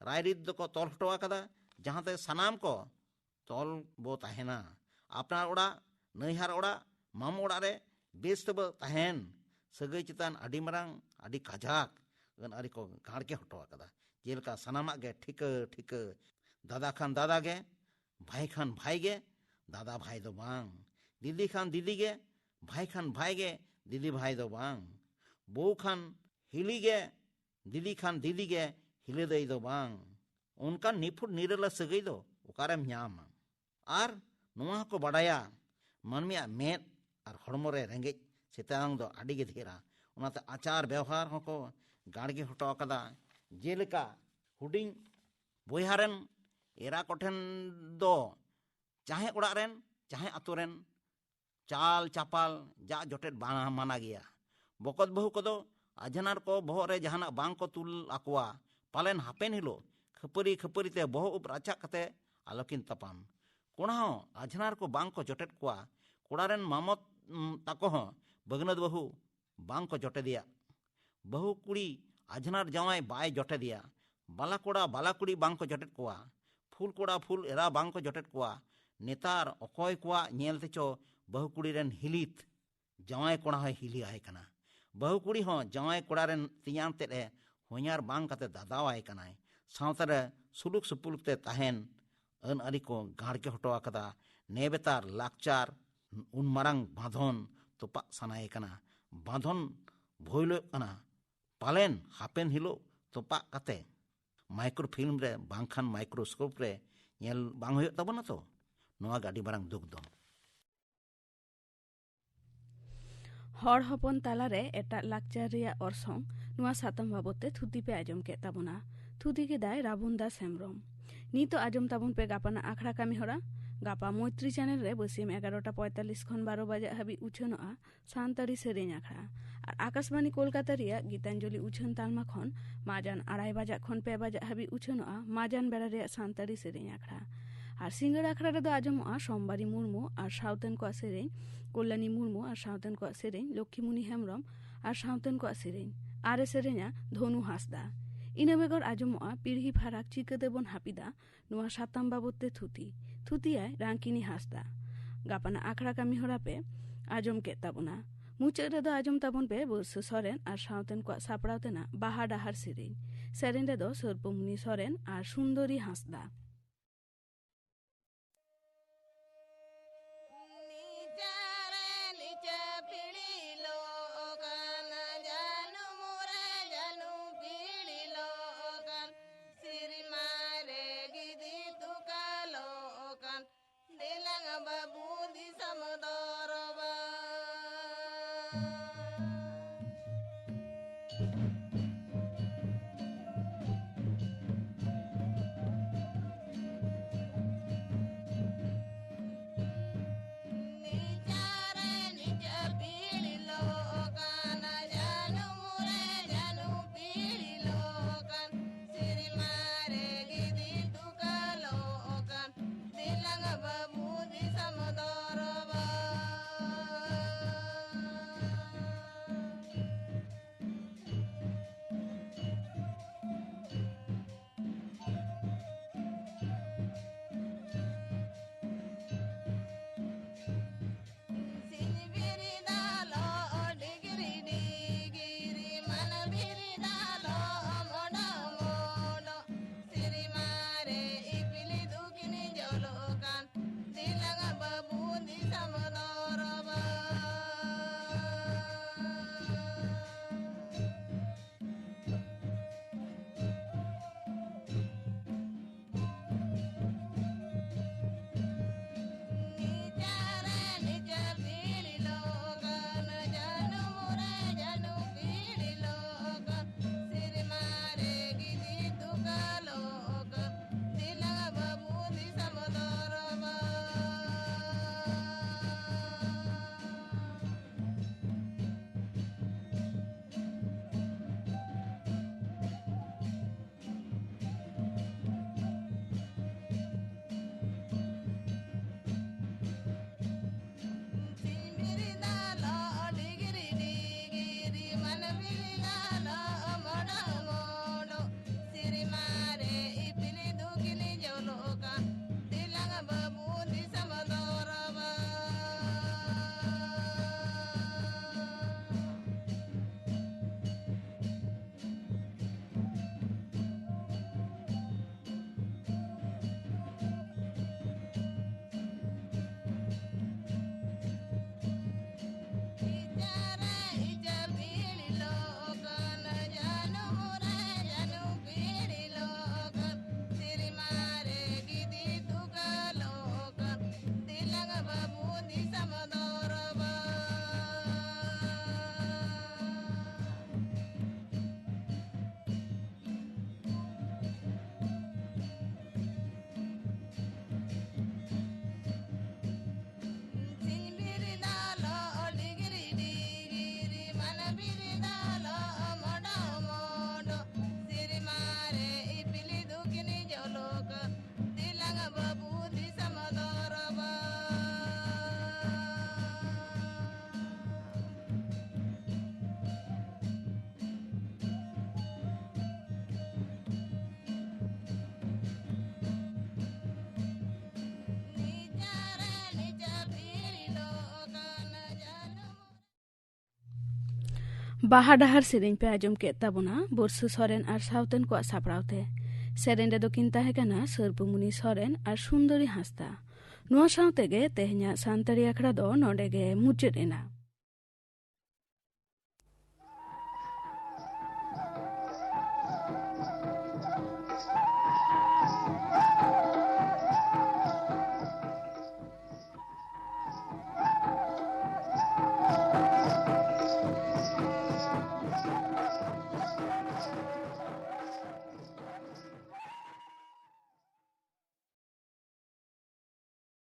ᱨᱟᱭᱨᱤᱛ ᱫᱚᱠᱚ ᱛᱚᱞ ᱦᱚᱴᱚ ᱟᱠᱟᱫᱟ, ᱡᱟᱦᱟᱸᱛᱮ ᱥᱟᱱᱟᱢ ᱠᱚ ᱛᱚᱞ ᱵᱚ ᱛᱟᱦᱮᱱᱟ᱾ ᱟᱯᱱᱟᱨ ᱚᱲᱟᱜ, ᱱᱟᱹᱭᱦᱟᱨ ᱚᱲᱟᱜ, ᱢᱟᱢᱚ ᱚᱲᱟᱜ ᱨᱮ ᱵᱮᱥ ᱛᱮᱵᱚ ᱛᱟᱦᱮᱱ᱾ ᱥᱟᱹᱜᱟᱹᱭ ᱪᱮᱛᱟᱱ ᱟᱹᱰᱤ ᱢᱟᱨᱟᱝ ᱟᱹᱰᱤ ᱠᱟᱡᱟᱠ ᱟᱹᱱ ᱟᱹᱨᱤ ᱠᱚ ᱜᱟᱲᱜᱮ ᱦᱚᱴᱚ ᱟᱠᱟᱫᱟ᱾ ᱡᱮᱞᱮᱠᱟ ᱥᱟᱱᱟᱢᱟᱜ ᱜᱮ ᱴᱷᱤᱠᱟᱹ ᱴᱷᱤᱠᱟᱹ, ᱫᱟᱫᱟ ᱠᱷᱟᱱ ᱫᱟᱫᱟ ᱜᱮ, ᱵᱷᱟᱭ ᱠᱷᱟᱱ ᱵᱷᱟᱭ ᱜᱮ, ᱫᱟᱫᱟ ᱵᱷᱟᱭ ᱫᱚ ᱵᱟᱝ, ᱫᱤᱫᱤ ᱠᱷᱟᱱ ᱫᱤᱫᱤ ᱜᱮ, ᱵᱷᱟᱭ ᱠᱷᱟᱱ ᱵᱷᱟᱭ ᱜᱮ, ᱫᱤᱫᱤ ᱵᱷᱟᱭ ᱫᱚ ᱵᱟᱝ, ᱵᱚᱦᱩ ᱠᱷᱟᱱ ᱦᱤᱞᱤ ᱜᱮ, ᱫᱤᱫᱤ ᱠᱷᱟᱱ ᱫᱤᱫᱤ ᱜᱮ, ᱦᱤᱞᱤ ᱫᱟᱹᱭ ᱫᱚ ᱵᱟᱝ᱾ ᱚᱱᱠᱟᱱ ᱱᱤᱯᱷᱩᱴ ᱱᱤᱨᱟᱹᱞᱟ ᱥᱟᱹᱜᱟᱹᱭ ᱫᱚ ᱚᱠᱟᱨᱮᱢ ᱧᱟᱢᱟ? ᱟᱨ ᱱᱚᱣᱟ ᱦᱚᱸᱠᱚ ᱵᱟᱰᱟᱭᱟ, ᱢᱟᱹᱱᱢᱤᱭᱟᱜ ᱢᱮᱫ ᱟᱨ ᱦᱚᱲᱢᱚ ᱨᱮ ᱨᱮᱸᱜᱮᱡ ᱥᱮᱛᱟᱝ ᱫᱚ ᱟᱹᱰᱤ ᱜᱮ ᱰᱷᱮᱨᱟ᱾ ᱚᱱᱟᱛᱮ ᱟᱪᱟᱨ ᱵᱮᱣᱦᱟᱨ ᱦᱚᱸᱠᱚ ᱜᱟᱲᱜᱮ ᱦᱚᱴᱚ ᱟᱠᱟᱫᱟ᱾ ᱡᱮᱞᱮᱠᱟ, ᱦᱩᱰᱤᱧ ᱵᱚᱭᱦᱟ ᱨᱮᱱ ᱮᱨᱟ ᱠᱚᱴᱷᱮᱱ ᱫᱚ ᱡᱟᱦᱟᱸᱭ ᱚᱲᱟᱜ ᱨᱮᱱ, ᱡᱟᱦᱟᱸᱭ ᱟᱛᱳ ᱨᱮᱱ ᱪᱟᱞ ᱪᱟᱯᱟᱞ ᱡᱟᱜ ᱡᱚᱴᱮᱫ ᱵᱟᱝ ᱢᱟᱱᱟ ᱜᱮᱭᱟ᱾ ᱵᱚᱠᱚᱛ ᱵᱟᱹᱦᱩ ᱠᱚᱫᱚ ᱟᱡᱷᱱᱟᱨ ᱠᱚ ᱵᱚᱦᱚᱜ ᱨᱮ ᱡᱟᱦᱟᱱᱟᱜ ᱵᱟᱝ ᱠᱚ ᱛᱩᱞ ᱟᱠᱚᱣᱟ, ᱯᱟᱞᱮᱱ ᱦᱟᱯᱮᱱ ᱦᱤᱞᱳᱜ ᱠᱷᱟᱹᱯᱟᱹᱨᱤ ᱠᱷᱟᱹᱯᱟᱹᱨᱤ ᱛᱮ ᱵᱚᱦᱚᱜ ᱩᱵ ᱨᱟᱪᱟᱜ ᱠᱟᱛᱮ ᱟᱞᱚᱠᱤᱱ ᱛᱟᱯᱟᱢ᱾ ᱠᱚᱲᱟ ᱦᱚᱸ ᱟᱡᱷᱱᱟᱨ ᱠᱚ ᱵᱟᱝ ᱠᱚ ᱡᱚᱴᱮᱫ ᱠᱚᱣᱟ, ᱠᱚᱲᱟ ᱨᱮᱱ ᱢᱟᱢᱚᱛ, ᱩᱢ, ᱛᱟᱠᱚ ᱦᱚᱸ ᱵᱟᱹᱜᱽᱱᱟᱹᱛ ᱵᱟᱹᱦᱩ ᱵᱟᱝ ᱠᱚ ᱡᱚᱴᱮᱫᱮᱭᱟ᱾ ᱵᱟᱹᱦᱩ ᱠᱩᱲᱤ ᱟᱡᱷᱱᱟᱨ ᱡᱟᱶᱟᱭ ᱵᱟᱭ ᱡᱚᱴᱮᱫᱮᱭᱟ᱾ ᱵᱟᱞᱟ ᱠᱚᱲᱟ ᱵᱟᱞᱟ ᱠᱩᱲᱤ ᱵᱟᱝ ᱠᱚ ᱡᱚᱴᱮᱫ ᱠᱚᱣᱟ᱾ ᱯᱷᱩᱞ ᱠᱚᱲᱟ ᱯᱷᱩᱞ ᱮᱨᱟ ᱵᱟᱝ ᱠᱚ ᱡᱚᱴᱮᱫ ᱠᱚᱣᱟ᱾ ᱱᱮᱛᱟᱨ ᱚᱠᱚᱭ ᱠᱚᱣᱟᱜ ᱧᱮᱞ ᱛᱮᱪᱚ ᱵᱟᱹᱦᱩ ᱠᱩᱲᱤ ᱨᱮᱱ ᱦᱤᱞᱤᱛ ᱡᱟᱶᱟᱭ ᱠᱚᱲᱟ ᱦᱚᱸᱭ ᱦᱤᱞᱤ ᱟᱭ ᱠᱟᱱᱟ᱾ ᱵᱟᱹᱦᱩ ᱠᱩᱲᱤ ᱦᱚᱸ ᱡᱟᱶᱟᱭ ᱠᱚᱲᱟ ᱨᱮᱱ ᱛᱮᱧᱟᱝ ᱛᱮᱫ ᱮ ᱦᱚᱧᱦᱟᱨ ᱵᱟᱝ ᱠᱟᱛᱮ ᱫᱟᱫᱟᱣᱟᱭ ᱠᱟᱱᱟᱭ᱾ ᱥᱟᱶᱛᱟ ᱨᱮ ᱥᱩᱞᱩᱠ ᱥᱩᱯᱩᱞᱩᱠ ᱛᱮ ᱛᱟᱦᱮᱱ ᱟᱹᱱ ᱟᱹᱨᱤ ᱠᱚ ᱜᱟᱲᱜᱮ ᱦᱚᱴᱚ ᱟᱠᱟᱫᱟ᱾ ᱱᱮᱵᱮᱛᱟᱨ ᱞᱟᱠᱪᱟᱨ ᱩᱱ ᱢᱟᱨᱟᱝ ᱵᱟᱸᱫᱷᱚᱱ ᱛᱚᱯᱟᱜ ᱥᱟᱱᱟᱭᱮ ᱠᱟᱱᱟ᱾ ᱵᱟᱸᱫᱷᱚᱱ ᱵᱷᱳᱭᱞᱳᱜ ᱠᱟᱱᱟ᱾ ᱯᱟᱞᱮᱱ ᱦᱟᱯᱮᱱ ᱦᱤᱞᱳᱜ ᱛᱚᱯᱟᱜ ᱠᱟᱛᱮ ᱢᱟᱭᱠᱨᱳ ᱯᱷᱤᱞᱢ ᱨᱮ ᱵᱟᱝᱠᱷᱟᱱ ᱢᱟᱭᱠᱨᱳᱥᱠᱳᱯ ᱨᱮ ᱧᱮᱞ ᱵᱟᱝ ᱦᱩᱭᱩᱜ ᱛᱟᱵᱚᱱᱟ ᱛᱚ? ᱱᱚᱣᱟ ᱜᱮ ᱟᱹᱰᱤ ᱢᱟᱨᱟᱝ ᱫᱩᱠ ᱫᱚ᱾ ᱦᱚᱲ ᱦᱚᱯᱚᱱ ᱛᱟᱞᱟᱨᱮ ᱮᱴᱟᱜ ᱞᱟᱠᱪᱟᱨ ᱨᱮᱭᱟᱜ ᱚᱨᱥᱚᱝ, ᱱᱚᱣᱟ ᱥᱟᱛᱟᱢ ᱵᱟᱵᱚᱛ ᱛᱮ ᱛᱷᱩᱛᱤ ᱯᱮ ᱟᱸᱡᱚᱢ ᱠᱮᱫ ᱛᱟᱵᱚᱱᱟ᱾ ᱛᱷᱩᱛᱤ ᱠᱮᱫᱟᱭ ᱨᱟᱵᱚᱱ ᱫᱟᱥ ᱦᱮᱢᱵᱽᱨᱚᱢ᱾ ᱱᱤᱛᱚᱜ ᱟᱸᱡᱚᱢ ᱛᱟᱵᱚᱱ ᱯᱮ ᱜᱟᱯᱟᱱᱟᱜ ᱟᱠᱷᱲᱟ ᱠᱟᱹᱢᱤ ᱦᱚᱨᱟ᱾ ᱜᱟᱯᱟ ᱢᱚᱭᱛᱨᱤ ᱪᱮᱱᱮᱞ ᱨᱮ ᱵᱟᱹᱥᱤᱭᱟᱹᱢ ᱮᱜᱟᱨᱚᱴᱟ ᱯᱚᱸᱭᱛᱟᱞᱞᱤᱥ ᱠᱷᱚᱱ ᱵᱟᱨᱚ ᱵᱟᱡᱟᱜ ᱦᱟᱹᱵᱤᱡ ᱩᱪᱷᱟᱹᱱᱚᱜᱼᱟ ᱥᱟᱱᱛᱟᱲᱤ ᱥᱮᱨᱮᱧ ᱟᱠᱷᱲᱟ᱾ ᱟᱨ ᱟᱠᱟᱥᱵᱟᱱᱤ ᱠᱳᱞᱠᱟᱛᱟ ᱨᱮᱭᱟᱜ ᱜᱤᱛᱟᱧᱡᱚᱞᱤ ᱩᱪᱷᱟᱹᱱ ᱛᱟᱞᱢᱟ ᱠᱷᱚᱱ ᱢᱟᱡᱟᱱ ᱟᱲᱟᱭ ᱵᱟᱡᱟᱜ ᱠᱷᱚᱱ ᱯᱮ ᱵᱟᱡᱟᱜ ᱦᱟᱹᱵᱤᱡ ᱩᱪᱷᱟᱹᱱᱚᱜᱼᱟ ᱢᱟᱡᱟᱱ ᱵᱮᱲᱟ ᱨᱮᱭᱟᱜ ᱥᱟᱱᱛᱟᱲᱤ ᱥᱮᱨᱮᱧ ᱟᱠᱷᱲᱟ᱾ ᱟᱨ ᱥᱤᱸᱜᱟᱹᱲ ᱟᱠᱷᱲᱟ ᱨᱮᱫᱚ ᱟᱸᱡᱚᱢᱚᱜᱼᱟ ᱥᱳᱢᱵᱟᱨᱤ ᱢᱩᱨᱢᱩ ᱟᱨ ᱥᱟᱶᱛᱮᱱ ᱠᱚᱣᱟᱜ ᱥᱮᱨᱮᱧ, ᱠᱚᱞᱞᱟᱱᱤ ᱢᱩᱨᱢᱩ ᱟᱨ ᱥᱟᱶᱛᱮᱱ ᱠᱚᱣᱟᱜ ᱥᱮᱨᱮᱧ, ᱞᱚᱠᱠᱷᱤᱢᱩᱱᱤ ᱦᱮᱢᱵᱽᱨᱚᱢ ᱟᱨ ᱥᱟᱶᱛᱮᱱ ᱠᱚᱣᱟᱜ ᱥᱮᱨᱮᱧ᱾ ᱟᱨ ᱮ ᱥᱮᱨᱮᱧᱟ ᱫᱷᱚᱱᱩ ᱦᱟᱸᱥᱫᱟ᱾ ᱤᱱᱟᱹ ᱵᱮᱜᱚᱨ ᱟᱸᱡᱚᱢᱚᱜᱼᱟ ᱯᱤᱲᱦᱤ ᱯᱷᱟᱨᱟᱠ ᱪᱤᱠᱟᱹ ᱛᱮᱵᱚᱱ ᱦᱟᱹᱯᱤᱫᱟ, ᱱᱚᱣᱟ ᱥᱟᱛᱟᱢ ᱵᱟᱵᱚᱛ ᱛᱮ ᱛᱷᱩᱛᱤ᱾ ᱛᱷᱩᱛᱤᱭᱟᱭ ᱨᱟᱝᱠᱤᱱᱤ ᱦᱟᱸᱥᱫᱟ᱾ ᱜᱟᱯᱟᱱᱟᱜ ᱟᱠᱷᱲᱟ ᱠᱟᱹᱢᱤ ᱦᱚᱨᱟ ᱯᱮ ᱟᱸᱡᱚᱢ ᱠᱮᱫ ᱛᱟᱵᱚᱱᱟ᱾ ᱢᱩᱪᱟᱹᱫ ᱨᱮᱫᱚ ᱟᱸᱡᱚᱢ ᱛᱟᱵᱚᱱ ᱯᱮ ᱵᱚᱨᱥᱩ ᱥᱚᱨᱮᱱ ᱟᱨ ᱥᱟᱶᱛᱮᱱ ᱠᱚᱣᱟᱜ ᱥᱟᱯᱲᱟᱣ ᱛᱮᱱᱟᱜ ᱵᱟᱦᱟ ᱰᱟᱦᱟᱨ ᱥᱮᱨᱮᱧ᱾ ᱥᱮᱨᱮᱧ ᱨᱮᱫᱚ ᱥᱚᱨᱯᱚᱢᱩᱱᱤ ᱥᱚᱨᱮᱱ ᱟᱨ ᱥᱩᱱᱫᱚᱨᱤ ᱦᱟᱸᱥᱫᱟ᱾ ᱱᱤᱪᱟᱨᱮ ᱱᱤᱪᱟ ᱯᱤᱲᱤ ᱞᱚᱠᱟᱱ, ᱡᱟᱹᱱᱩᱢ ᱨᱮ ᱡᱟᱹᱱᱩ ᱯᱤᱲᱤ ᱞᱚᱠᱟᱱ, ᱥᱤᱨᱢᱟ ᱨᱮ ᱜᱤᱫᱤ ᱛᱩᱠᱟ ᱞᱚᱠᱟᱱ, ᱫᱮᱞᱟᱝ ᱵᱟᱹᱵᱩ ᱫᱤᱥᱚᱢ ᱫᱚᱨᱵᱟᱨ᱾ ᱱᱤᱪᱟᱨᱮ ᱱᱤᱪᱟ ᱯᱤᱲᱤ ᱞᱚᱠᱟᱱ, ᱡᱟᱹᱱᱩᱢ ᱨᱮ ᱡᱟᱹᱱᱩ ᱯᱤᱲᱤ ᱞᱚᱠᱟᱱ, ᱥᱤᱨᱢᱟ ᱨᱮ ᱜᱤᱫᱤ ᱛᱩᱠᱟ ᱞᱚᱠᱟᱱ, ᱫᱮᱞᱟᱝ ᱵᱟᱹᱵᱩ ᱫᱤᱥᱚᱢ ᱫᱚᱨᱵᱟᱨ᱾ ᱵᱟᱦᱟ ᱰᱟᱦᱟᱨ ᱥᱮᱨᱮᱧ ᱯᱮ ᱟᱸᱡᱚᱢ ᱠᱮᱫ ᱛᱟᱵᱚᱱᱟ ᱵᱚᱨᱥᱟ ᱥᱚᱨᱮᱱ ᱟᱨ ᱥᱟᱶᱛᱮᱱ ᱠᱚᱣᱟᱜ ᱥᱟᱯᱲᱟᱣ ᱛᱮ᱾ ᱥᱮᱨᱮᱧ ᱨᱮᱫᱚ ᱠᱤᱱ ᱛᱟᱦᱮᱸ ᱠᱟᱱᱟ ᱥᱟᱹᱨᱵᱩᱢᱩᱱᱤ ᱥᱚᱨᱮᱱ ᱟᱨ ᱥᱩᱱᱫᱚᱨᱤ ᱦᱟᱸᱥᱫᱟ᱾ ᱱᱚᱣᱟ ᱥᱟᱶ ᱛᱮᱜᱮ ᱛᱮᱦᱮᱧᱟᱜ ᱥᱟᱱᱛᱟᱲᱤ ᱟᱠᱷᱲᱟ ᱫᱚ ᱱᱚᱰᱮ ᱜᱮ ᱢᱩᱪᱟᱹᱫ ᱮᱱᱟ᱾